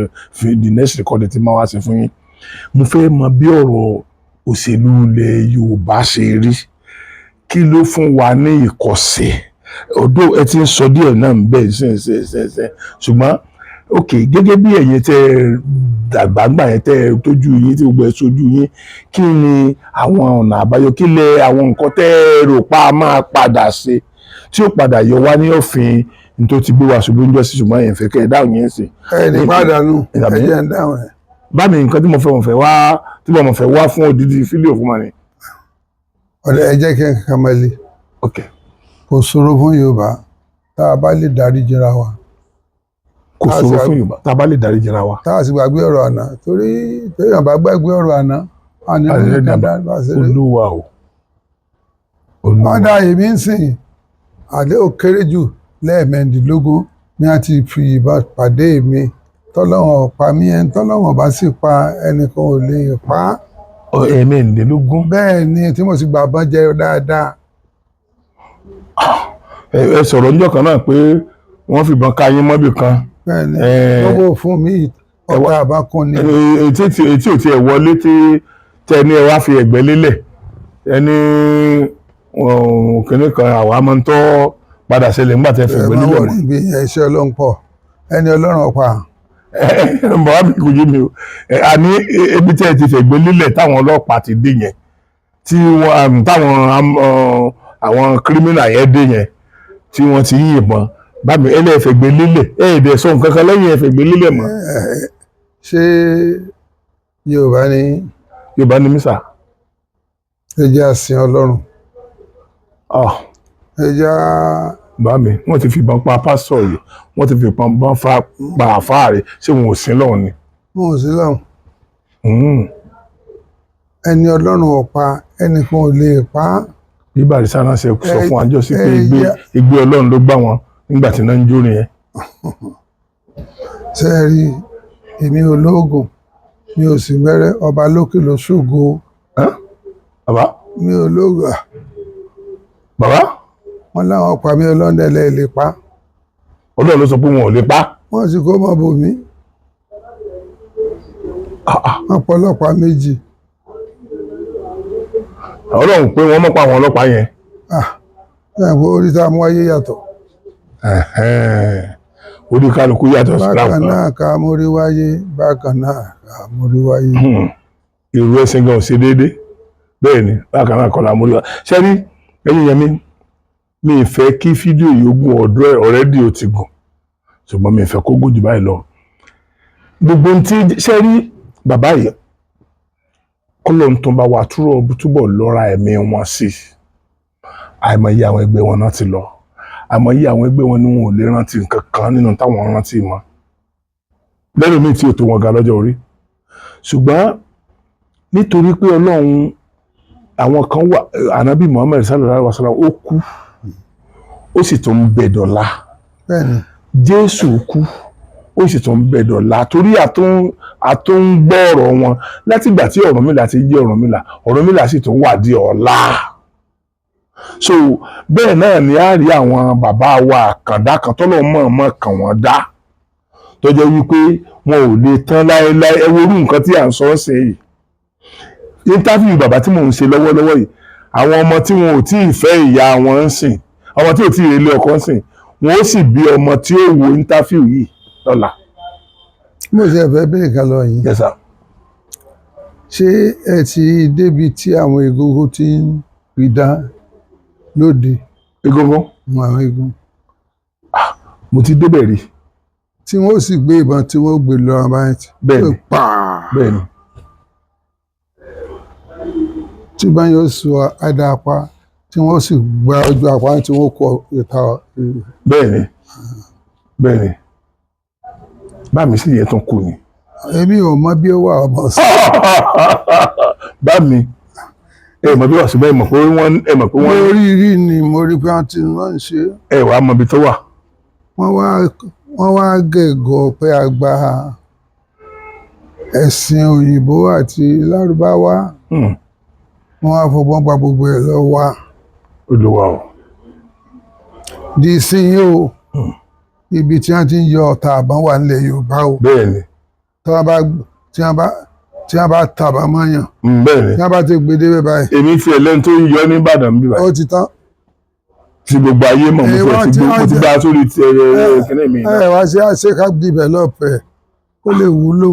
the next recording tí máa wá sí fún yín. Mo fẹ́ mọ bí ọ̀rọ̀ òṣèlú ilẹ̀ Yorùbá ṣe rí, kí ló fún wa ní ìkọ̀sẹ̀. Ọdún ẹ ti ń sọ díẹ̀ náà ń bẹ̀ ṣe ṣe ṣe ṣe, ṣùgbọ́n ok, gẹ́gẹ́ bí ẹ̀yin tẹ́ ẹ dàgbà ńgbà yẹn, tẹ́ ẹ tójú yín, tí gbogbo ẹ̀ sójú yín, kí ni àwọn ọ̀nà àbáyọ? Kí lẹ àwọn nǹkan tẹ́ ẹ rò pa máa padà ṣe tí ó padà yọ wá ní òfin ní tó ti gbé wa ṣubú ń jọ sí? Ṣùgbọ́n ẹ̀yin fẹ́ kẹ́ ẹ dáhùn yẹn sí. Ẹ ní pàdánù. Ìdàbí? Ẹ jẹ́ ń dáhùn ẹ̀. Bá mi, nǹkan tí mo fẹ́, mo fẹ́ wá, tí mo fẹ́ wá fún odidi fídíò fún wa ni. Ọ̀dọ̀ ẹ jẹ́ kí n kàn máa le. Ok. Kò ṣòro fún Yorùbá tá a bá lè dárí jìra wa. Kò ṣòro fún Yorùbá tá a bá lè dárí jìra wa. Tá a sì gbàgbé ọ̀rọ̀ àná, torí téèyàn bá gbàgbé ọ̀rọ̀ àná, àní Àní ní dàgbà. kàdá bá ṣe rí. Olúwa o, Olúwa. Ọ̀dà, èmi ń sìn àdé, ó kéré jù lẹ́ẹ̀mẹ́rìndínlógún ní a ti fi ìbọn pàdé mi tọ́lọ́wọ̀n pa mí. Ẹni tọ́lọ́wọ̀n bá sì pa, ẹnìkan ò lè pa á. Ẹ̀ẹ̀mẹ́rìndínlógún. Bẹ́ẹ̀ ni, tí mo sì gbà bọ́n jẹ dáadáa. Ẹ sọ̀rọ̀ níjọ́ kan náà pé wọ́n fìbọn ká yín mọ́bì kan. Bẹ́ẹ̀ ni. Ẹ Gbogbo fún mi, ọ̀tá àbákùn ni. Etí ò tiẹ̀ wọlé tí tẹ ní ẹ wá fi ẹ̀gbẹ́ lélẹ̀, ẹni kìnìún kan àwa máa ń tọ́ padà ṣẹlẹ̀ nígbà tẹ fi Ẹ ẹ̀gbẹ́ má lélẹ̀ wọrí mọ́. ibi iṣẹ́ Ọlọ́run pọ̀, ẹni Ọlọ́run ọ̀pá. Bàbá mi, kò yé mi o. Àní ebi tí ẹ ti fẹ̀gbẹ́ lélẹ̀ táwọn ọlọ́pàá ti dé yẹn, tí wọ́n táwọn àwọn criminal yẹn dé yẹn, tí wọ́n ti yìnbọn bá mi, ẹ lẹ́ẹ̀ fẹ̀gbẹ́ lélẹ̀, ẹ ẹ̀ dẹ̀ sọ nǹkan kan lẹ́yìn ẹ fẹ̀gbẹ́ lélẹ̀ mọ́. Ṣé Yorùbá ní? Yorùbá ni mí sà. Ẹ jẹ́ á sìn Ọlọ́run. Ah. Ẹ jẹ́ á Bá mi, wọ́n ti fìbọn pa pásítọ̀ yìí, wọ́n ti fìbọn pa àfáà rẹ̀, ṣé wọn ò sí lọ́hùn ni? Wọn ò sí lọ́hùn. Ẹni Ọlọ́run ò pa, ẹnìkan ò lè pa á. Bí Barrister náà ṣe sọ fún àjọ sí pé igbe Ọlọ́run ló gbà wọn nígbà tí iná ń jó nìyẹn. Ṣé ẹ rí, èmi olóògùn mi ò sì gbẹ́rẹ́, ọba lókè ló ṣògo. Bàbá. Mi ò lóògùn. Bàbá. Wọn láwọn pa mí, ọlọ́dẹ̀lẹ̀ lè pa. Ọlọ́run ló sọ pé wọn ò lè pa. Wọ́n sì kó mọ́ bò mí. Wọ́n pọ̀ ọlọ́pàá 2. Ọlọ́run pé wọ́n mọ̀ pa àwọn ọlọ́pàá yẹn. Ṣé orí tá a mú wáyé yàtọ̀? Orí kálukú yàtọ̀ síra Bákan náà ká mórí wáyé, bákan náà ká mórí wáyé. Èrò ẹ̀sìn gan ò ṣe déédéé. Bẹ́ẹ̀ ni, bákan náà kọ́ la mórí wá. Ṣé rí ẹ̀yin yẹn, mi ì fẹ́ kí fídíò yìí gùn, ọ̀dọ́ ẹ̀ ọ̀rẹ́dì ò ti gùn, ṣùgbọ́n mi ì fẹ́ kó gùn jù báyìí lọ. Gbogbo ohun tí ṣé rí bàbá yìí, kọ́lọ̀ ń tún bá wa túbọ̀ lọ́ra ẹ̀mí wọn sí. Àìmọye àwọn ẹgbẹ́ wọn náà ti lọ, àìmọye àwọn ẹgbẹ́ wọn ni wọn ò lè rántí nǹkan kan nínú táwọn rántí mọ́ lẹ́nu mi tí ò tó wọn ga lọ́jọ́ orí. Ṣùgbọ́n nítorí pé Ọlọ́run, àwọn kan wà, Ànábì Muhammad sallallahu alaihi wasallam ó kú, ó sì tún ń bẹ dọ̀la. Jésù kú, ó sì tún ń bẹ dọ̀la, torí àtún gbọ́ ọ̀rọ̀ wọn látìgbà tí Ọ̀rúnmìlà ti jẹ́ Ọ̀rúnmìlà, Ọ̀rúnmìlà sì tún wà di ọ̀la. So bẹ́ẹ̀ náà ni a rí àwọn bàbá wa àkàndá kan tọ́lọ̀ mọ̀ọ́mọ̀ kàn wọ́n dá, tó jẹ́ wípé wọn ò lè tán láéláé. Ẹ wo irú nǹkan tí à ń sọ ọ́ sí yìí, interview bàbá tí mò ń ṣe lọ́wọ́lọ́wọ́ yìí, àwọn ọmọ tí wọn ò tí ì fẹ́ ìyá wọn ń sìn, ọmọ tí ò tí ì relé ọkọ ń sìn, wọn ó sì bí ọmọ tí ó wo interview yìí lọ́la. Mo ṣe fẹ́ bẹ́ẹ̀ kan lọ yìí. Yes sir. Ṣé ẹ ti débi tí àwọn egungun ti ń pidán lóde? Egungun? Àwọn egungun. Mo ti débẹ̀ rí. Tí wọ́n sì gbé ìbọn tí wọ́n gbé lọ abáyé. Bẹ́ẹ̀ni. Bẹ́ẹ̀ni. Tí bá yóò sọ àdá apá, tí wọ́n sì gba ojú apá, tí wọ́n kọ ìta. Bẹ́ẹ̀ni, bẹ́ẹ̀ni, bá mi sì yẹ tán kù ni. Èmi ò mọ bí ó wà ọmọ sí. Bá mi, ẹ mọ̀ bí wà, ṣùgbọ́n ẹ mọ̀ pé wọ́n ẹ mọ̀ pé wọ́n. Mo rí rí ni, mo rí pé wọ́n ti wọ́n ń ṣe. Ẹ wàá mọ ibi tó wà. Wọ́n wá gẹ̀gọ̀ pé a gba ẹ̀sìn òyìnbó àti lárúbáwá. Wọ́n wá fọgbọ́n pa gbogbo ẹ̀ lọ wá. Olùwà o. Di ìsinyìí o, ibi tí wọ́n ti ń yọ ọ̀tá àbọ̀n wà nílẹ̀ Yorùbá o. Bẹ́ẹ̀ni. Tí wọ́n bá tàbá mọ́yàn. Bẹ́ẹ̀ni. Tí wọ́n bá ti gbé débẹ̀ báyìí. Èmi fi ẹlẹ́ni tó ń yọ ní Ìbàdàn bí báyìí. Ó ti tán. Tí gbogbo ayé mọ̀, mo ti gbá sórí ti ẹ̀rọ kíní mi. Ẹ wá sí àṣẹ ká develop ẹ̀ kó lè wúlò.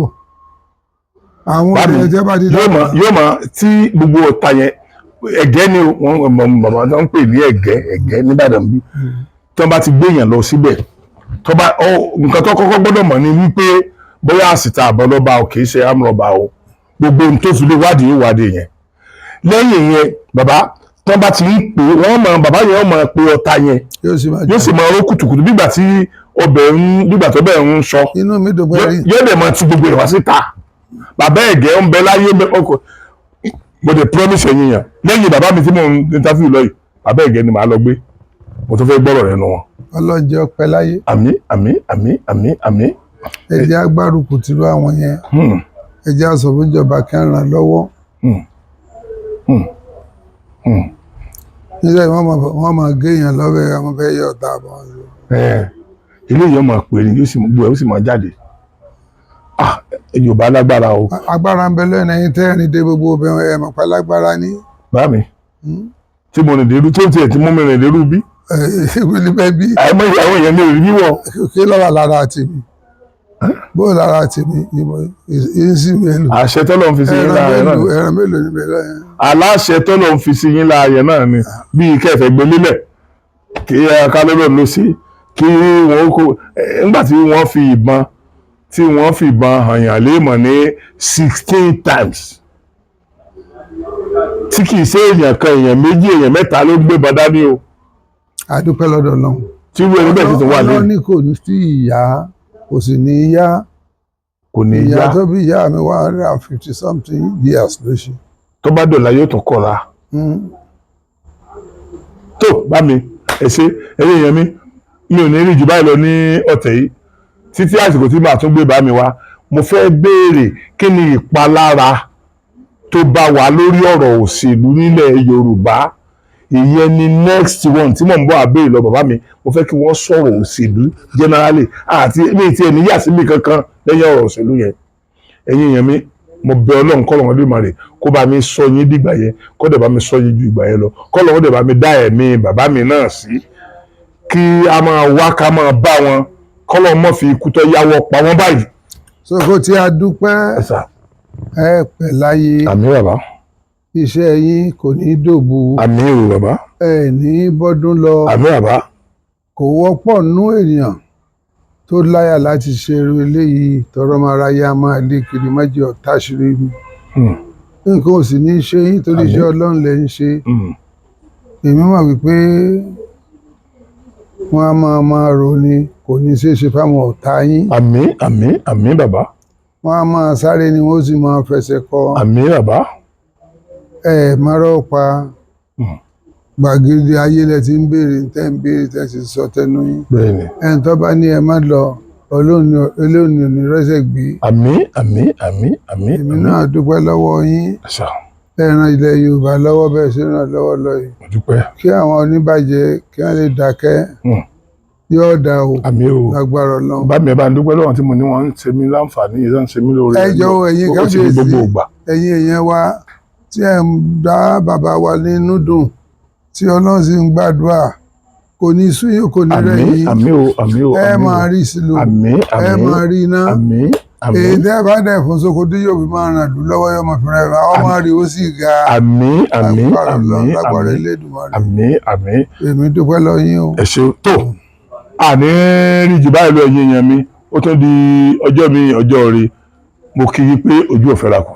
Àwọn ènìyàn tí wọ́n bá ti dá. Yóò mọ̀ tí gbogbo ọ̀tá yẹn, ẹ̀gẹ́ ni wọ́n bàbá tó ń pè ní ẹ̀gẹ́ ẹ̀gẹ́ n'Ìbàdàn bí. Tí wọ́n bá ti gbé èèyàn lọ síbẹ̀, tó bá nǹkan tó kọ́kọ́ gbọ́dọ̀ mọ̀ ni wípé bóyá àsìta àbọ̀ lọ́ba ò kì í ṣe amúrọ̀bà o, gbogbo ohun tó fi lè wádìí ìwádìí yẹn. Lẹ́yìn yẹn, bàbá tí wọ́n bá ti ń pè wọ́n mọ̀, bàbá yẹn mọ̀ pé ọ̀tá yẹn yóò sì máa ró kùtùkùtù bígbà tí ọbẹ̀ ń bígbà tó bẹ̀ ń sọ. Inú mi dùn pé rí. Yóò dẹ̀ máa ti gbogbo ìwà síta. Bàbá ẹ̀gẹ́ ń bẹ láyé ọkọ̀, mo dẹ̀ promise ẹ̀yin yẹn, lẹ́yìn bàbá mi tí mò ń interview lọ yìí, bàbá ẹ̀gẹ́ ni màá lọ gbé, mo tún fẹ́ gbọ́rọ̀ rẹ̀ nu wọn. Ọlọ́jọ́ pẹ́ láyé. Àmín àmín àmín àmín àmín. Ẹ jẹ́ agbárùkù tìlú àwọn yẹn. Ẹ jẹ́ á sọ fún ìjọba kí wọ́n ràn lọ́wọ́. Nígbà tí wọ́n máa gé èèyàn lọ́bẹ̀, àwọn fẹ́ yọ ọ̀tá àbọ̀. Ilé yẹn máa pè ní, yóò sì gbọ́, yóò sì máa jáde. Yorùbá lágbára o. Agbára ń bẹ lẹ́nu ẹ̀yin tẹ́rìn dé gbogbo obìnrin, ẹ̀ mọ̀ pé lágbára ní. Bá mi tí mo rìn dérú tó ń tiẹ̀ tí mo rìn dérú bí. Ìwé bí. Àìmọye àwọn èèyàn ní òrí wíwọ̀. Kí ló wà lára tèmi? Bó lára tèmi ìsì mélòó? Àṣẹ tọ́lọ̀ ń fi sí yín Ẹran láàyè náà mélòó ni. ẹran mélòó níbẹ̀ lọ́yẹn? Aláṣẹ tọ́lọ̀ ń fi sí yín láàyè náà ni, bíi kẹfẹ́ gbé lélẹ̀ kí kálọ́lọ́ ló sí kí wọ́n kó nígbà tí wọ́n fi ìbọn tí wọ́n fi ìbọn hànyàn léèmọ̀ ní 16 times, tí kì í ṣe èèyàn kan, èèyàn méjì, èèyàn mẹ́ta ló gbé bọ́dá ní o. A dúpẹ́ lọ́dọ̀ Ọlọ́run. Tí irú ẹni bẹ́ẹ̀ sì tún wà Ọlọ́run lẹ́yìn. ní kò ní sí ìyá, kò sì ní yá. Kò ní Ìyá yá. tó bí ìyá mi, 150 something years ló ṣe. Tó bá dọ̀la yóò tún kọ̀ra. Tó bá mi, ẹ ṣe ẹyẹ yẹn mi ò ní rí jù báyìí lọ ní ọ̀tẹ̀ yìí títí àsìkò tí màá tún gbé bá mi wá. Mo fẹ́ béèrè kí ni ìpalára tó bá wa lórí ọ̀rọ̀ òṣèlú nílẹ̀ Yorùbá. Ìyẹn ni next one tí mò ń bọ̀ àbẹ́rẹ́ lọ bàbá mi. Mo fẹ́ kí wọ́n sọ̀rọ̀ òṣèlú generally, àti mi ti ẹ̀ níyà síbi kankan lẹ́yìn ọ̀rọ̀ òṣèlú yẹn. Ẹ̀yin èèyàn mi, mo bẹ Ọlọ́run kọ́ lọ́wọ́ Olódùmarè kó bá mi sọ yín dìgbà yẹn, kó dẹ̀ bá mi sọ yín ju ìgbà yẹn lọ, kọ́ lọ́wọ́ dẹ̀ bá mi dá ẹ̀mí bàbá mi náà sí, kí a máa wá ká máa bá wọn, kọ́ lọ́wọ́ mọ́ fi ikú tó yáwọ́ pa wọ́n báyìí. Sọkò tí a dúpẹ́. Ẹ pẹ́ láyé. Àmín, bàbá. Iṣẹ́ yín kò ní dòbu. Àmín o, bàbá. Ẹ ní bọ́dún lọ. Àmín, bàbá. Kò wọ́pọ̀ nú ènìyàn tó láyà láti ṣe irú eléyìí tọrọ máa ráyé a máa lé kiri májè ọ̀tá ṣírí mi. Nǹkan ò sì ní í ṣe yín torí Àmín. iṣẹ́ Ọlọ́run lẹ ń ṣe. Èmi mọ̀ wípé wọ́n á máa máa ro ni, kò ní ṣeé ṣe fáwọn ọ̀tá yín. Àmín, àmín, àmín, bàbá. Wọ́n á máa sáré ni, wọ́n sì máa fẹsẹ̀ kọ. Àmín, bàbá. Ẹ márọ́ pa. Gbàgede ayé lẹ ti ń béèrè, tẹ́ ń béèrè, tẹ́ sì sọ tẹnu yín. Bẹ́ẹ̀ni. Ẹni tó bá ní ẹ má lọ, Ọlọ́run ò ní rẹ́sẹ̀ gbé. Àmín, àmín, àmín, àmín. Èmi Àmín. náà dúpẹ́ lọ́wọ́ yín. Àṣà. Ẹ ran ilẹ̀ Yorùbá lọ́wọ́ bẹ́ẹ̀ ṣe ràn lọ́wọ́ lọ yìí. Mo dúpẹ́. Kí àwọn oníbàjẹ́ kí wọ́n lè dákẹ́. Yóò dá o. Àmín o. Lágbára Ọlọ́run. Bá mi, ẹ bá ń dúpẹ́ lọ́wọ́ tí mo ní wọ́n ń ṣe mí láǹfààní yìí, ń ṣe mí lóore. Ẹ jọ̀wọ́, ẹ̀yin Ó ti di kábíyèsí. gbogbo ìgbà. Ẹ̀yin èèyàn wa tí ẹ̀ ń dá bàbá wa nínú dùn, tí Ọlọ́run sì ń gbàdúrà, kò ní sú yín, kò ní rẹ̀ Àmín. yín. Àmín o, àmín o. Ẹ Àmín o. máa rí sílò. Àmín. Ẹ Àmín. máa rí iná. Àmín, àmín. Èyí tẹ́ bá dẹ̀ fún Sókótó yóò fi máa ràn lù lọ́wọ́, yóò máa fi ràn ẹ̀ ọmọ rí, ó sì ga. Àmín, àmín. Lágbára Ọlọ́run, Àmín. lágbára Àmín. Elédùmarè. Àmín, àmín. Èmi dúpẹ́ lọ yín o. Ẹ ṣeun. Tó àní rí jù báyìí lọ, ẹ̀yin èèyàn mi, ó tún di ọjọ́ mi, ọjọ́ rí. Mo kí yín pé ojú ò fẹ́ ra kù.